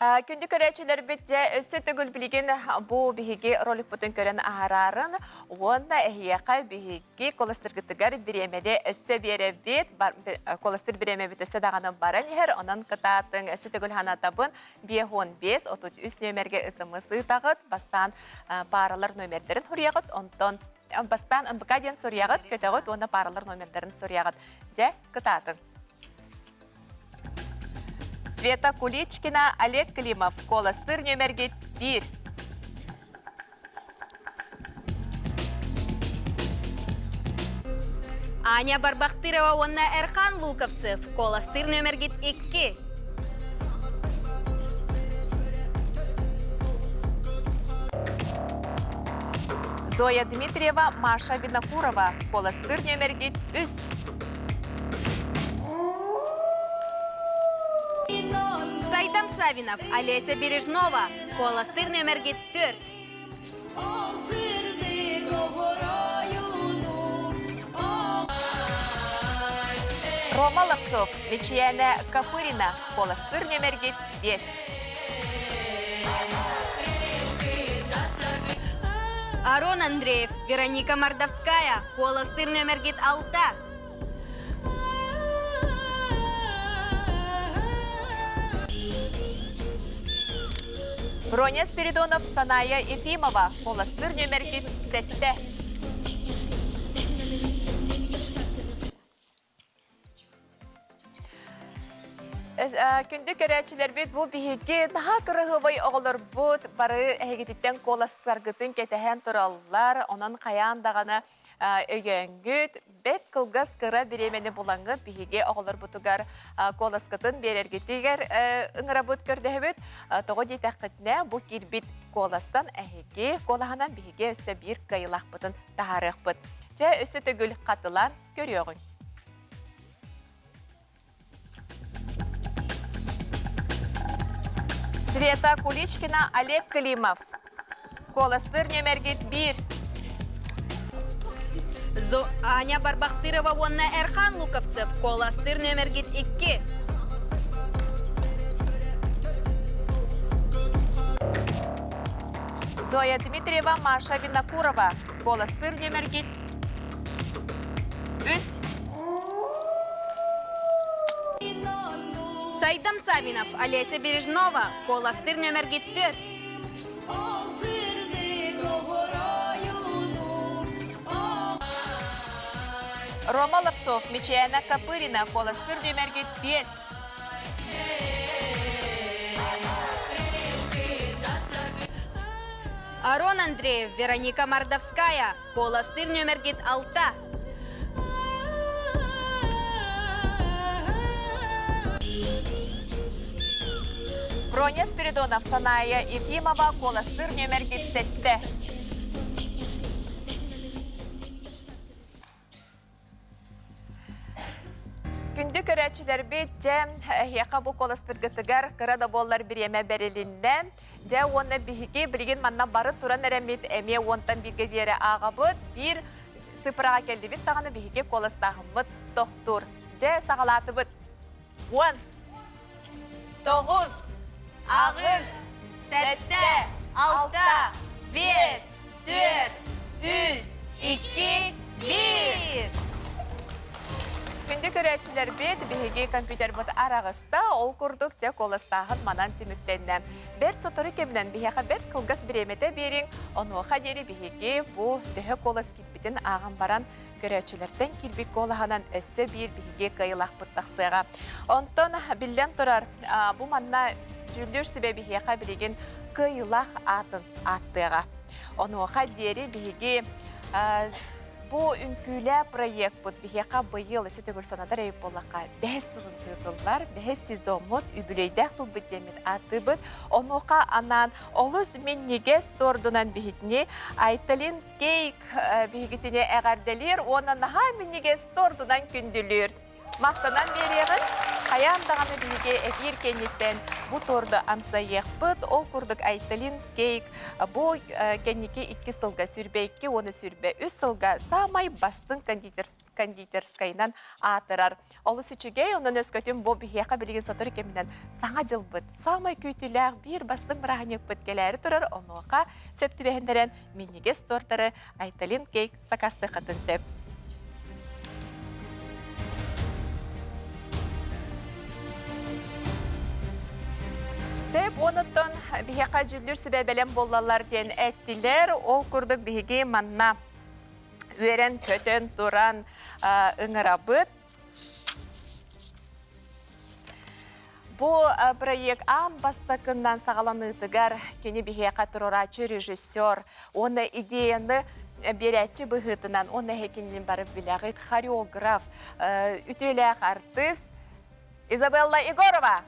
Күндү көрөөччүлэрбит дьэ өссө төгүл билигин бу биһиги роликпутун көрөн аһараарын уонна эһиэхэ биһиги куоластыргытыгар бириэмэни өссө биэрэбит куоластыр бириэмэбит өссө даҕаны баран иһэр онон кытаатыҥ өссө төгүл санатабын 55 33 нүөмэргэ СМС ыытаҕыт бастаан пааралар номердарын суруйаҕыт онтон бастаан НБК диэн суруйаҕыт көтөҕүт уонна пааралар номердарын суруйаҕыт дьэ кытаатыҥ Света Куличкина, Олег Климов, куоластыыр нүөмэргит биир.
Аня Барбахтырова уонна Эрхан Луковцев, куоластыыр нүөмэргит икки.
Зоя Дмитриева, Маша Винокурова, куоластыыр нүөмэргит үс.
Сайдам Савинов, Олеся Бережнова, куоластыыр нүөмэргит төрт.
Рома Ловцов, Мичияна Копырина, куоластыыр нүөмэргит биэс.
Арон Андреев, Вероника Мордовская, куоластыыр нүөмэргит алта.
Броня Спиридонов, Саная Ефимова, куоластыыр нүөмэргит сэттэ. Күндү көрөөччүлэрбит бу биһиги наһаа кыраһыабай оҕолорбут бары эһигититтэн куоластаргытын кэтэһэн тураллар. Онон хайаан даҕаны өйөөҥҥүт, бэрт кылгас кыра бириэмэни булаҥҥыт биһиги оҕолорбутугар куоласкытын биэрэргитигэр ыҥырабыт көрдөһөбүт. Тоҕо диэтэххитинэ, бу киирбит куоластан эһиги куолаһынан биһиги өссө биир кыайыылаахпытын таһаарыахпыт. Чэ, өссө төгүл хатылаан көрүөҕүҥ. Света Куличкина, Олег Климов. Куоластыыр нүөмэргит биир.
Аня Барбахтырова уонна Эрхан Луковцев куоластыыр нүөмэргит икки.
Зоя Дмитриева, Маша Винокурова. Куоластыыр нүөмэргит үс.
Савинов, Олеся Бережнова, куоластыыр нөмэргит 4.
Рома Лапсов, Мичияна Копырина, куоластыыр нүөмэргит 5.
Арон Андреев, Вероника Мордовская, куоластыыр нүөмэргит 6.
Броня Спиридонов, Саная Ефимова, куоластыыр нүөмэргит 7. Күндү көрөөччүлэрбит, дьэ, эһиэхэ бу куоластыргытыгар кыра да буоллар бириэмэ бэрилиннэ. Дьэ, уонна биһиги билигин манна бары туран эрэммит эмиэ уонтан бииргэ диэри ааҕабыт. Биир сыпыраҕа кэллибит даҕаны биһиги куоластааһыммыт тохтуур. Дьэ, саҕалаатыбыт. Уон,
Тоҕус, аҕыс, сэттэ, алта, биэс, түөрт, үс, икки, биир.
Күндү көрөөччүлэрбит, биһиги компьютербыт араҕыста, ол курдук дьэ куоластааһын манан түмүктэннэ. Бэрт сотору кэминэн биһиэхэ бэрт кылгас бириэмэтэ биэриҥ, онуоха диэри биһиги бу төһө куолас киирбитин ааҕан баран көрөөччүлэртэн киирбит куолаһынан өссө биир биһиги кыайыылаахпыт тахсыаҕа. Онтон биллэн турар, бу манна дьүүллүүр сүбэ биһиэхэ билигин кыайыылаах аатын ааттыаҕа. Онуоха диэри биһиги бу үҥкүүлээ проекпыт биһиэхэ быйыл өссө төгүл санатар эбит буоллахха бэһис сылын тыытыллар, бэһис сезоммут, үбүлүөйдээх сылбыт диэммит ааттыыбыт. Онуоха анаан олус минньигэс тордунан биһитини Айталин Кейк биһигитини эҕэрдэлиир уонна наһаа минньигэс тордунан күндүлүүр. Махтанан биэриэҕин, хайаан даҕаны биһиги эфир кэнниттэн бу торду амсайыахпыт. Ол курдук Айталин Кейк бу кэнники икки сылга, сүрбэ икки уонна сүрбэ үс сылга саамай бастыҥ кондитерскайынан аатырар. Олус үчүгэй, онон өскөтүн бу биһиэхэ билигин сотору кэминэн саҥа дьылбыт, саамай күүтүүлээх биир бастыҥ бырааһынньыкпыт кэлээри турар, онуоха сөп түбэһиннэрэн минньигэс тортары Айталин кейк сакаастыаххытын сөп. Сөп, онуттан биһиэхэ дьүүллүүр сүбэ бэлэм буоллаллар диэн эттилэр. Ол курдук биһиги манна үөрэн-көтөн туран ыҥырабыт. Бу проект аан бастакынан саҕаланыытыгар кини биһиэхэ туруорааччы режиссер уонна идеяны биэрээччи быһыытынан уонна эһикинин бары билэҕит хореограф, үтүөлээх артыыс Изабелла Егорова.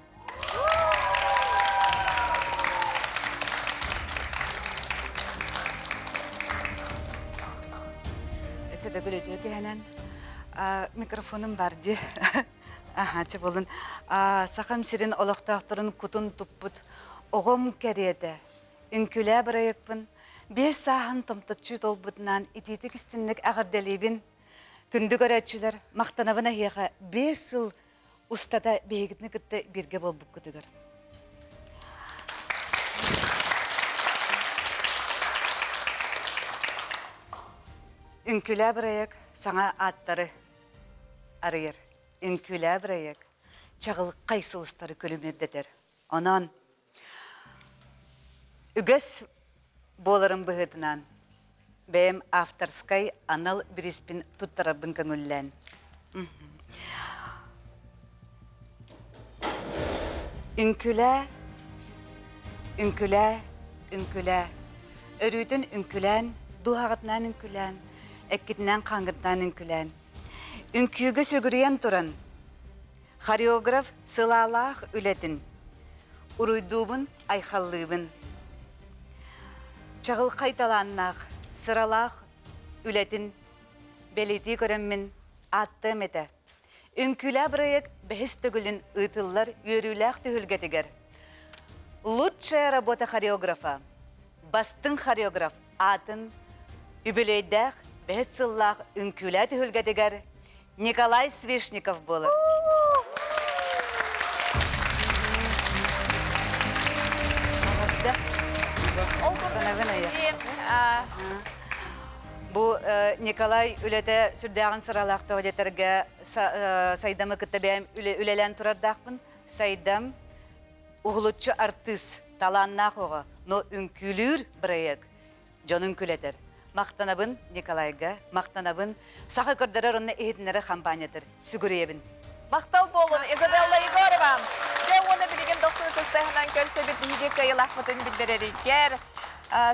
Өссө төгүл үтүө киһинэн микрофонум бар дии. Аха, чэ болун. Сахам сирин олохтоохторун кутун туппут оҕом кэриэтэ үҥкүлээ бырайыкпын биэс сааһын томточчу толбутунан итиитик истинник эҕэрдэлиибин. Күндү көрөөччүлэр, махтанабын эһиэхэ биэс сыл устата биһигитини кытта бииргэ буолбуккутугар. Үҥкүлээ бырайыак саҥа ааттары арыйар. Үҥкүлээ бырайыак чаҕылхай сулустары күлүмүрдэтэр. Онон үгэс буоларын быһыытынан бэйэм авторскай анал бирииспин туттарарбын көҥүллээн. Үҥкүлээ, үҥкүлээ, үҥкүлээ. Өрүүтүн үҥкүлээн, дууһаҕытынан үҥкүлээн, эккитинэн хааҥҥытынан үҥкүлээн. Үҥкүүгэ сүгүрүйэн туран, хореограф сылаалаах үлэтин уруйдуубун, айхаллыыбын. Чаҕылхай талааннаах, сыралаах үлэтин бэлиэтии көрөммүн ааттыам этэ. Үҥкүүлээ бырайыак бэһис төгүлүн ыытыллар үөрүүлээх түһүлгэтигэр «Лучшая работа хореографа», «Бастыҥ хореограф» аатын үбүлүөйдээх бэһис сыллаах үҥкүүлээ түһүлгэтигэр Николай Свешников буолар. Бу Николай үлэтэ сүрдээҕин сыралаах тоҕо диэтэргэ Сайдамы кытта бэйэм үлэлээн турардаахпын. Сайдам. Уһулуччу артыыс, талааннаах оҕо, но үҥкүүлүүр бырайыак дьонун күлэтэр. Махтанабын Николайга, махтанабын саха көрдөрөр уонна иһитиннэрэр хампаанньатыр. Сүгүрүйэбин.
Махтал буолун Изабелла Егорова! Дьэ уонна билигин дохсун ытыстаһынан көрсөбүт биһиги кыайыылаахпытын биллэрэригэр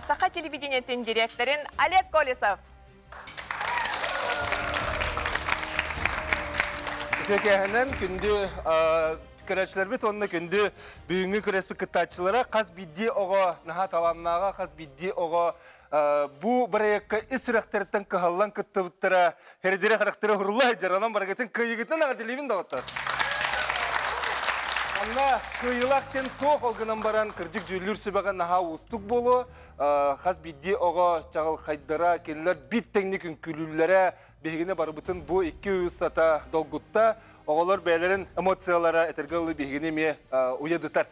Саха телевидениетин директорын Олег Колесов.
Үтүөкээһинэн күндү көрөөччүлэрбит уонна күндү бүгүҥҥү күрэспит кыттааччылара хас биирдии оҕо наһаа талааннааҕа, хас биирдии оҕо бу бырайыакка ис сүрэхтэриттэн кыһаллан кыттыбыттара, хэридире харахтара хурулла сылдьар, онон барыгытын кыайыгытынан эҕэрдэлиибин доҕоттор. Онно кыайыылаах диэн суох, ол гынан баран кырдьык дьүүллүүр сүбэҕэ наһаа уустук буолуо. Хас биирдии оҕо чаҕылхайдара, кинилэр биир тэҥник үҥкүүлүүллэрэ биһигини барыбытын бу икки ый устата долгутта. Оҕолор бэйэлэрин эмоциялара этэргэ дылы биһигини эмиэ уйадытар.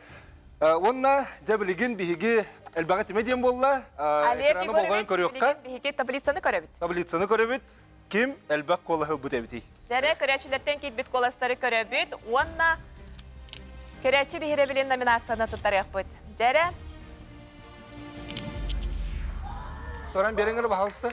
Уонна дьэ билигин биһиги элбэҕи тимэ диэн буолла.
Олег
Экраны болҕойон
Егорович,
көрүөххэ.
билигин биһиги таблицаны көрөбүт.
Таблицаны көрөбүт. Ким элбэх куолаһы ылбыт эбитий?
Дьэрэ көрөөччүлэртэн киирбит куоластары көрөбүт уонна Көрөөччү биһирэбилин номинацияны туттарыахпыт. Дьэрэ
Туран биэриҥ пожалуйста.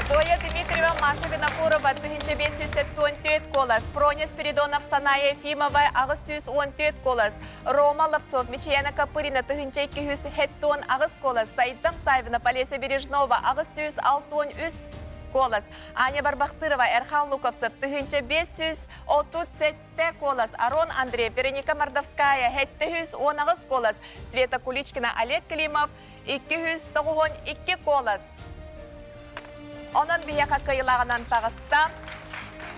Зоя Дмитриева, Маша Винокурова, 1574 куолас, Проня Спиридонов, Саная Ефимова, 814 куолас, Рома Ловцов, Мичияна Копырина, 1278 куолас, Сайдам Савина, Полеся Бережнова, 863 куолас, Аня Барбахтырова, Эрхан Луковцев, 1537 куолас, Арон Андреев, Вероника Мордовская, 718 куолас, Света Куличкина, Олег Климов, 292 куолас. Онон биһиэхэ кыайыылааҕынан таҕыста.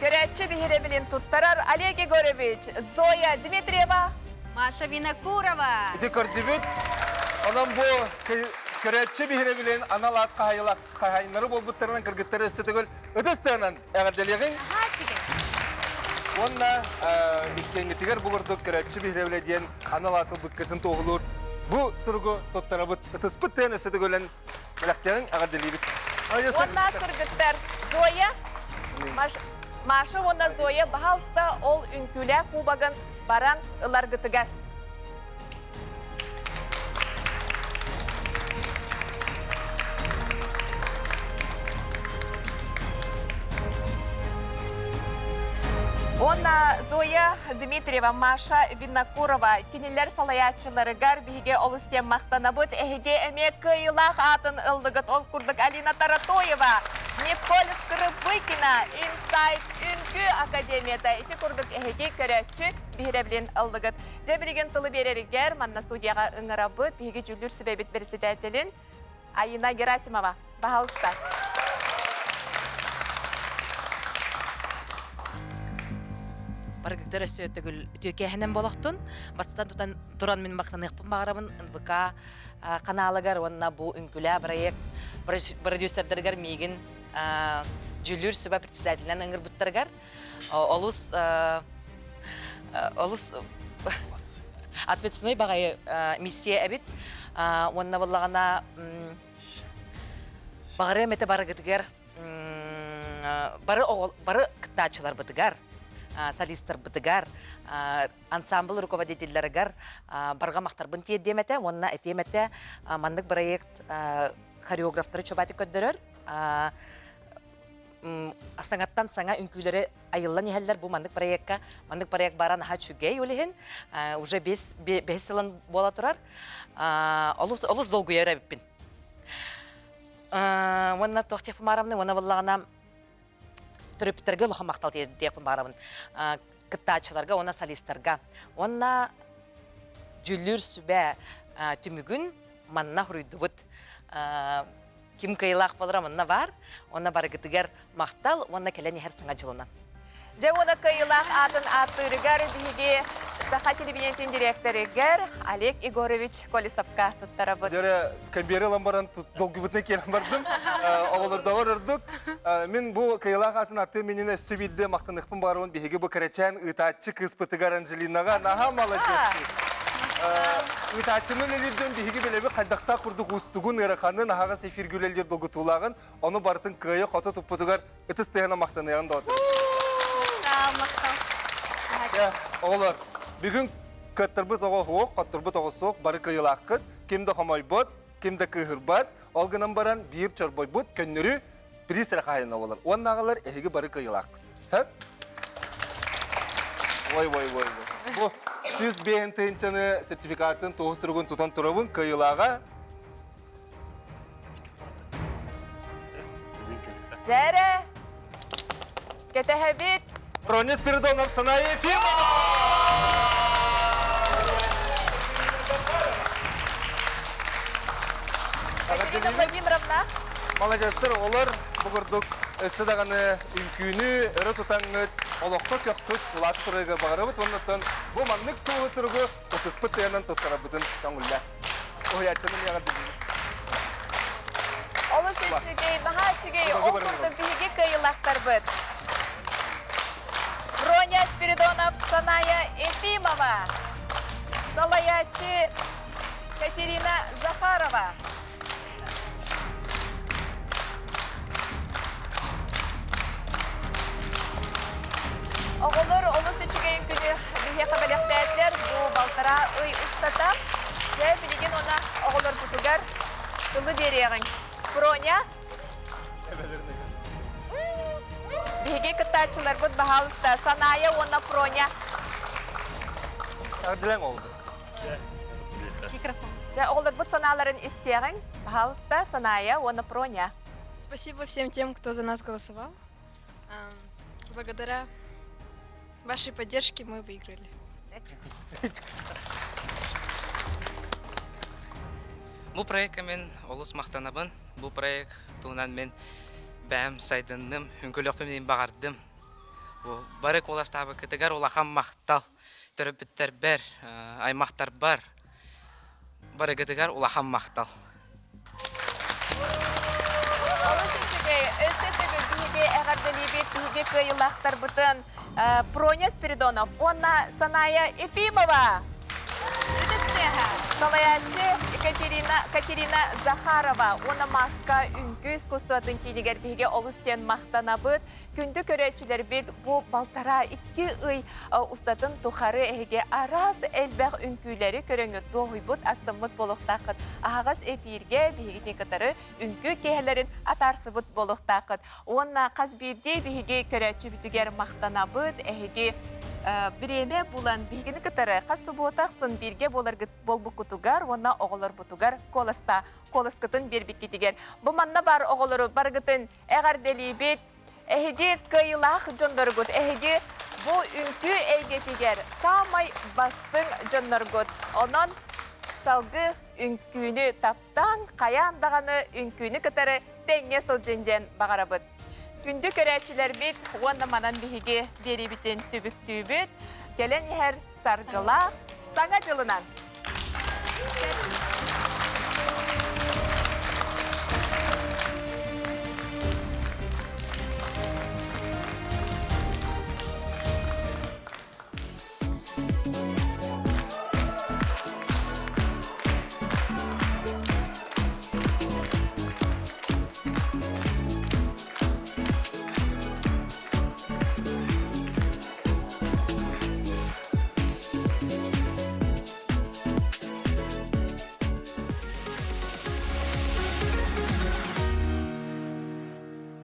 Көрөөччү биһирэбилин туттарар Олег Егорович, Зоя Дмитриева,
Маша Винокурова.
Ити көрдүбүт. Онон бу көрөөччү биһирэбилин анал аат хаһаайыннары буолбуттарынан кыргыттары өссө төгүл ытыс тыанан эҕэрдэлиэҕиҥ. Уонна иккиэҥҥитигэр бу курдук көрөөччү биһирэбилэ диэн анал аат ылбыккытын туоһулуур бу суругу туттарабыт. Ытыспыт тыан өссө төгүлэн бэлэхтиэҕиҥ, эҕэрдэлиибит.
Уонна кыргыттар Зоя, Маша уонна Зоя баһаалыста ол үҥкүүлээх кубогын баран ыларгытыгар. Уонна Зоя Дмитриева, Маша Винокурова кинилэр салайааччыларыгар биһиги олус диэн махтанабыт. Эһиги эмиэ кыайыылаах аатын ыллыгыт. Ол курдук Алина Таратоева, Николь Скрыбыкина, Инсайт үҥкүү академията. Ити курдук эһиги көрөөччү биһирэбилин ыллыгыт. Дьэ билигин тылы биэрэригэр манна студияҕа ыҥырабыт биһиги дьүүллүүр сүбэбит председателин Айина Герасимова. Баһалыста.
Барыгыттар өссө төгүл үтүөкээһинэн болохтун. Бастатан тутан туран мин махтаныахпын баҕарабын НВК каналыгар уонна бу үҥкүлээ проект продюсердарыгар миигин дьүүллүүр сүбэ председателинэн ыҥырбыттарыгар олус олус ответственный баҕайы миссия эбит уонна буоллаҕына баҕарыам этэ барыгытыгар бары бары кыттааччыларбытыгар солистарбытыгар ансамбль руководителларыгар барҕа махтарбын тиэрдиэм этэ уонна этиэм этэ маннык проект хореографтары чобаатык көрдөрөр саҥаттан саҥа үҥкүүлэри айыллан иһэллэр бу маннык проекка. Маннык проект бара наһаа үчүгэй ол иһин уже бэһис сылын буола турар. Олус олус долгуйар эбиппин. Уонна туох диэхпин баарабын, уонна буоллаҕына төрөппүттэргэ улахан махтал диэхпин баарабын. Кыттааччыларга уонна солистарга. Уонна дьүүллүүр сүбэ түмүгүн манна хуруйдубут. Ким кыайыылаах буолара манна баар. Уонна барыгытыгар махтал уонна кэлэн иһэр саҥа дьылынан.
Дьэ уонна кыайыылаах аатын ааттыырыгар биһиги Саха телевидениетин дириэктэригэр Олег Егорович Колесовка туттарабыт.
Дьэрэ кэмбиэри ылан баран долгуйбутунан киирэн бардым. Оҕолордоҕор ордук. Мин бу кыайыылаах аатын аттыы минин өссө биирдэ махтаныахпын баҕарабын биһиги бу кэрэчээн ыытааччы кыыспытыгар Анжелинаҕа наһаа молодец кыыс. Ыытааччыны үлэлиирдэн биһиги билэбит хайдахтаах курдук уустугун, ыараханын, аһаҕас эфиргэ үлэлиир долгутуулааҕын, ону барытын кыайа-хото туппутугар ытыс тыаһынан махтаныаҕын доҕоттор. Оҕолор, бүгүн Кыаттарбыт оҕо суох, хотторбут оҕо суох, бары кыайыылааххыт. Ким да хомойбот, ким да кыыһырбат. Ол гынан баран биир чорбойбут көннөрү приз эрэ хаһайына буолар. Уоннааҕылар эһиги бары кыайыылааххыт. Хөп? Ой, ой, ой, ой. Бу 105 тыһыынчаны сертификатын туоһу суругун тутан турабын кыайыылааҕа
Дьэрэ, кэтэһэбит.
Роня Спиридонов, Саная Ефимова!
Екатерина Владимировна.
Маладьыастар оҕолор бу курдук өссө даҕаны үҥкүүнү өрө тутаҥҥыт олоххо көххүт улаата турарыгар баҕарабыт уонна бу маннык туоһу суругу ытыспыт тыанан туттарарбытын көҥүллэ. Уһуйааччыны миэҕэ
Олус үчүгэй, наһаа үчүгэй. Ол курдук биһиги кыайыылаахтарбыт. Броня Спиридонов, Саная Ефимова. Салайааччы Катерина Захарова. Оҕолор олус үчүгэй үҥкүүнү биһиэхэ бэлэхтээтилэр. Бу балтараа ый устата. Дьэ, билигин уонна оҕолорбутугар тылы биэриэҕиҥ. Проня. Биһиги кыттааччыларбыт, баһаалыста, Саная уонна Проня.
Ардылаң олду.
Микрофон. Дьэ, оҕолорбут санааларын истиэҕиҥ. Пожалуйста, Саная уонна Проня.
Спасибо всем тем, кто за нас голосовал. Благодаря вашей поддержке мы выиграли.
Бу проекка мен олус махтанабын. Бу проект туһунан мен бэйэм сайдынным, үҥкүлүөхпүн мин баҕардым. Бу бары куоластаабыккытыгар улахан махтал. Төрөппүттэрбэр, аймахтарбар барыгытыгар улахан махтал.
Олус үчүгэй. Өссө төгүл биһиги эҕэрдэлиибит биһиги кыайыылаахтарбытын Проня Спиридонов уонна Саная Ефимова. Салайааччы Екатерина Катерина Захарова уонна маска үҥкүү искусствотын киинигэр биһиги олус диэн махтанабыт. Күндү көрөөччүлэрбит бу балтараа икки ый устатын тухары эһиги араас элбэх үҥкүүлэри көрөҥҥүт дуоһуйбут, астыммыт буолуохтааххыт. Аһаҕас эфиргэ биһигини кытары үҥкүү киэһэлэрин атаарсыбыт буолуохтааххыт. Уонна хас биирдии биһиги көрөөччүбүтүгэр махтанабыт. Эһиги бириэмэ булан биһигини кытары хас субуота ахсын бииргэ буоларгыт буолбуккутугар уонна оҕолорбутугар куоласта куоласкытын биэрбиккитигэр. Бу манна баар оҕолору барыгытын эҕэрдэлиибит. Эһиги кыайыылаах дьонноргут, эһиги бу үҥкүү эйгэтигэр саамай бастыҥ дьонноргут. Онон салгыы үҥкүүнү таптаан, хайаан даҕаны үҥкүүнү кытары тэҥҥэ сылдьын диэн баҕарабыт. Күндү көрөөччүлэрбит уонна манан биһиги биэриибитин түбүктүүбүт. Кэлэн иһэр саргылаах Саҥа дьылынан!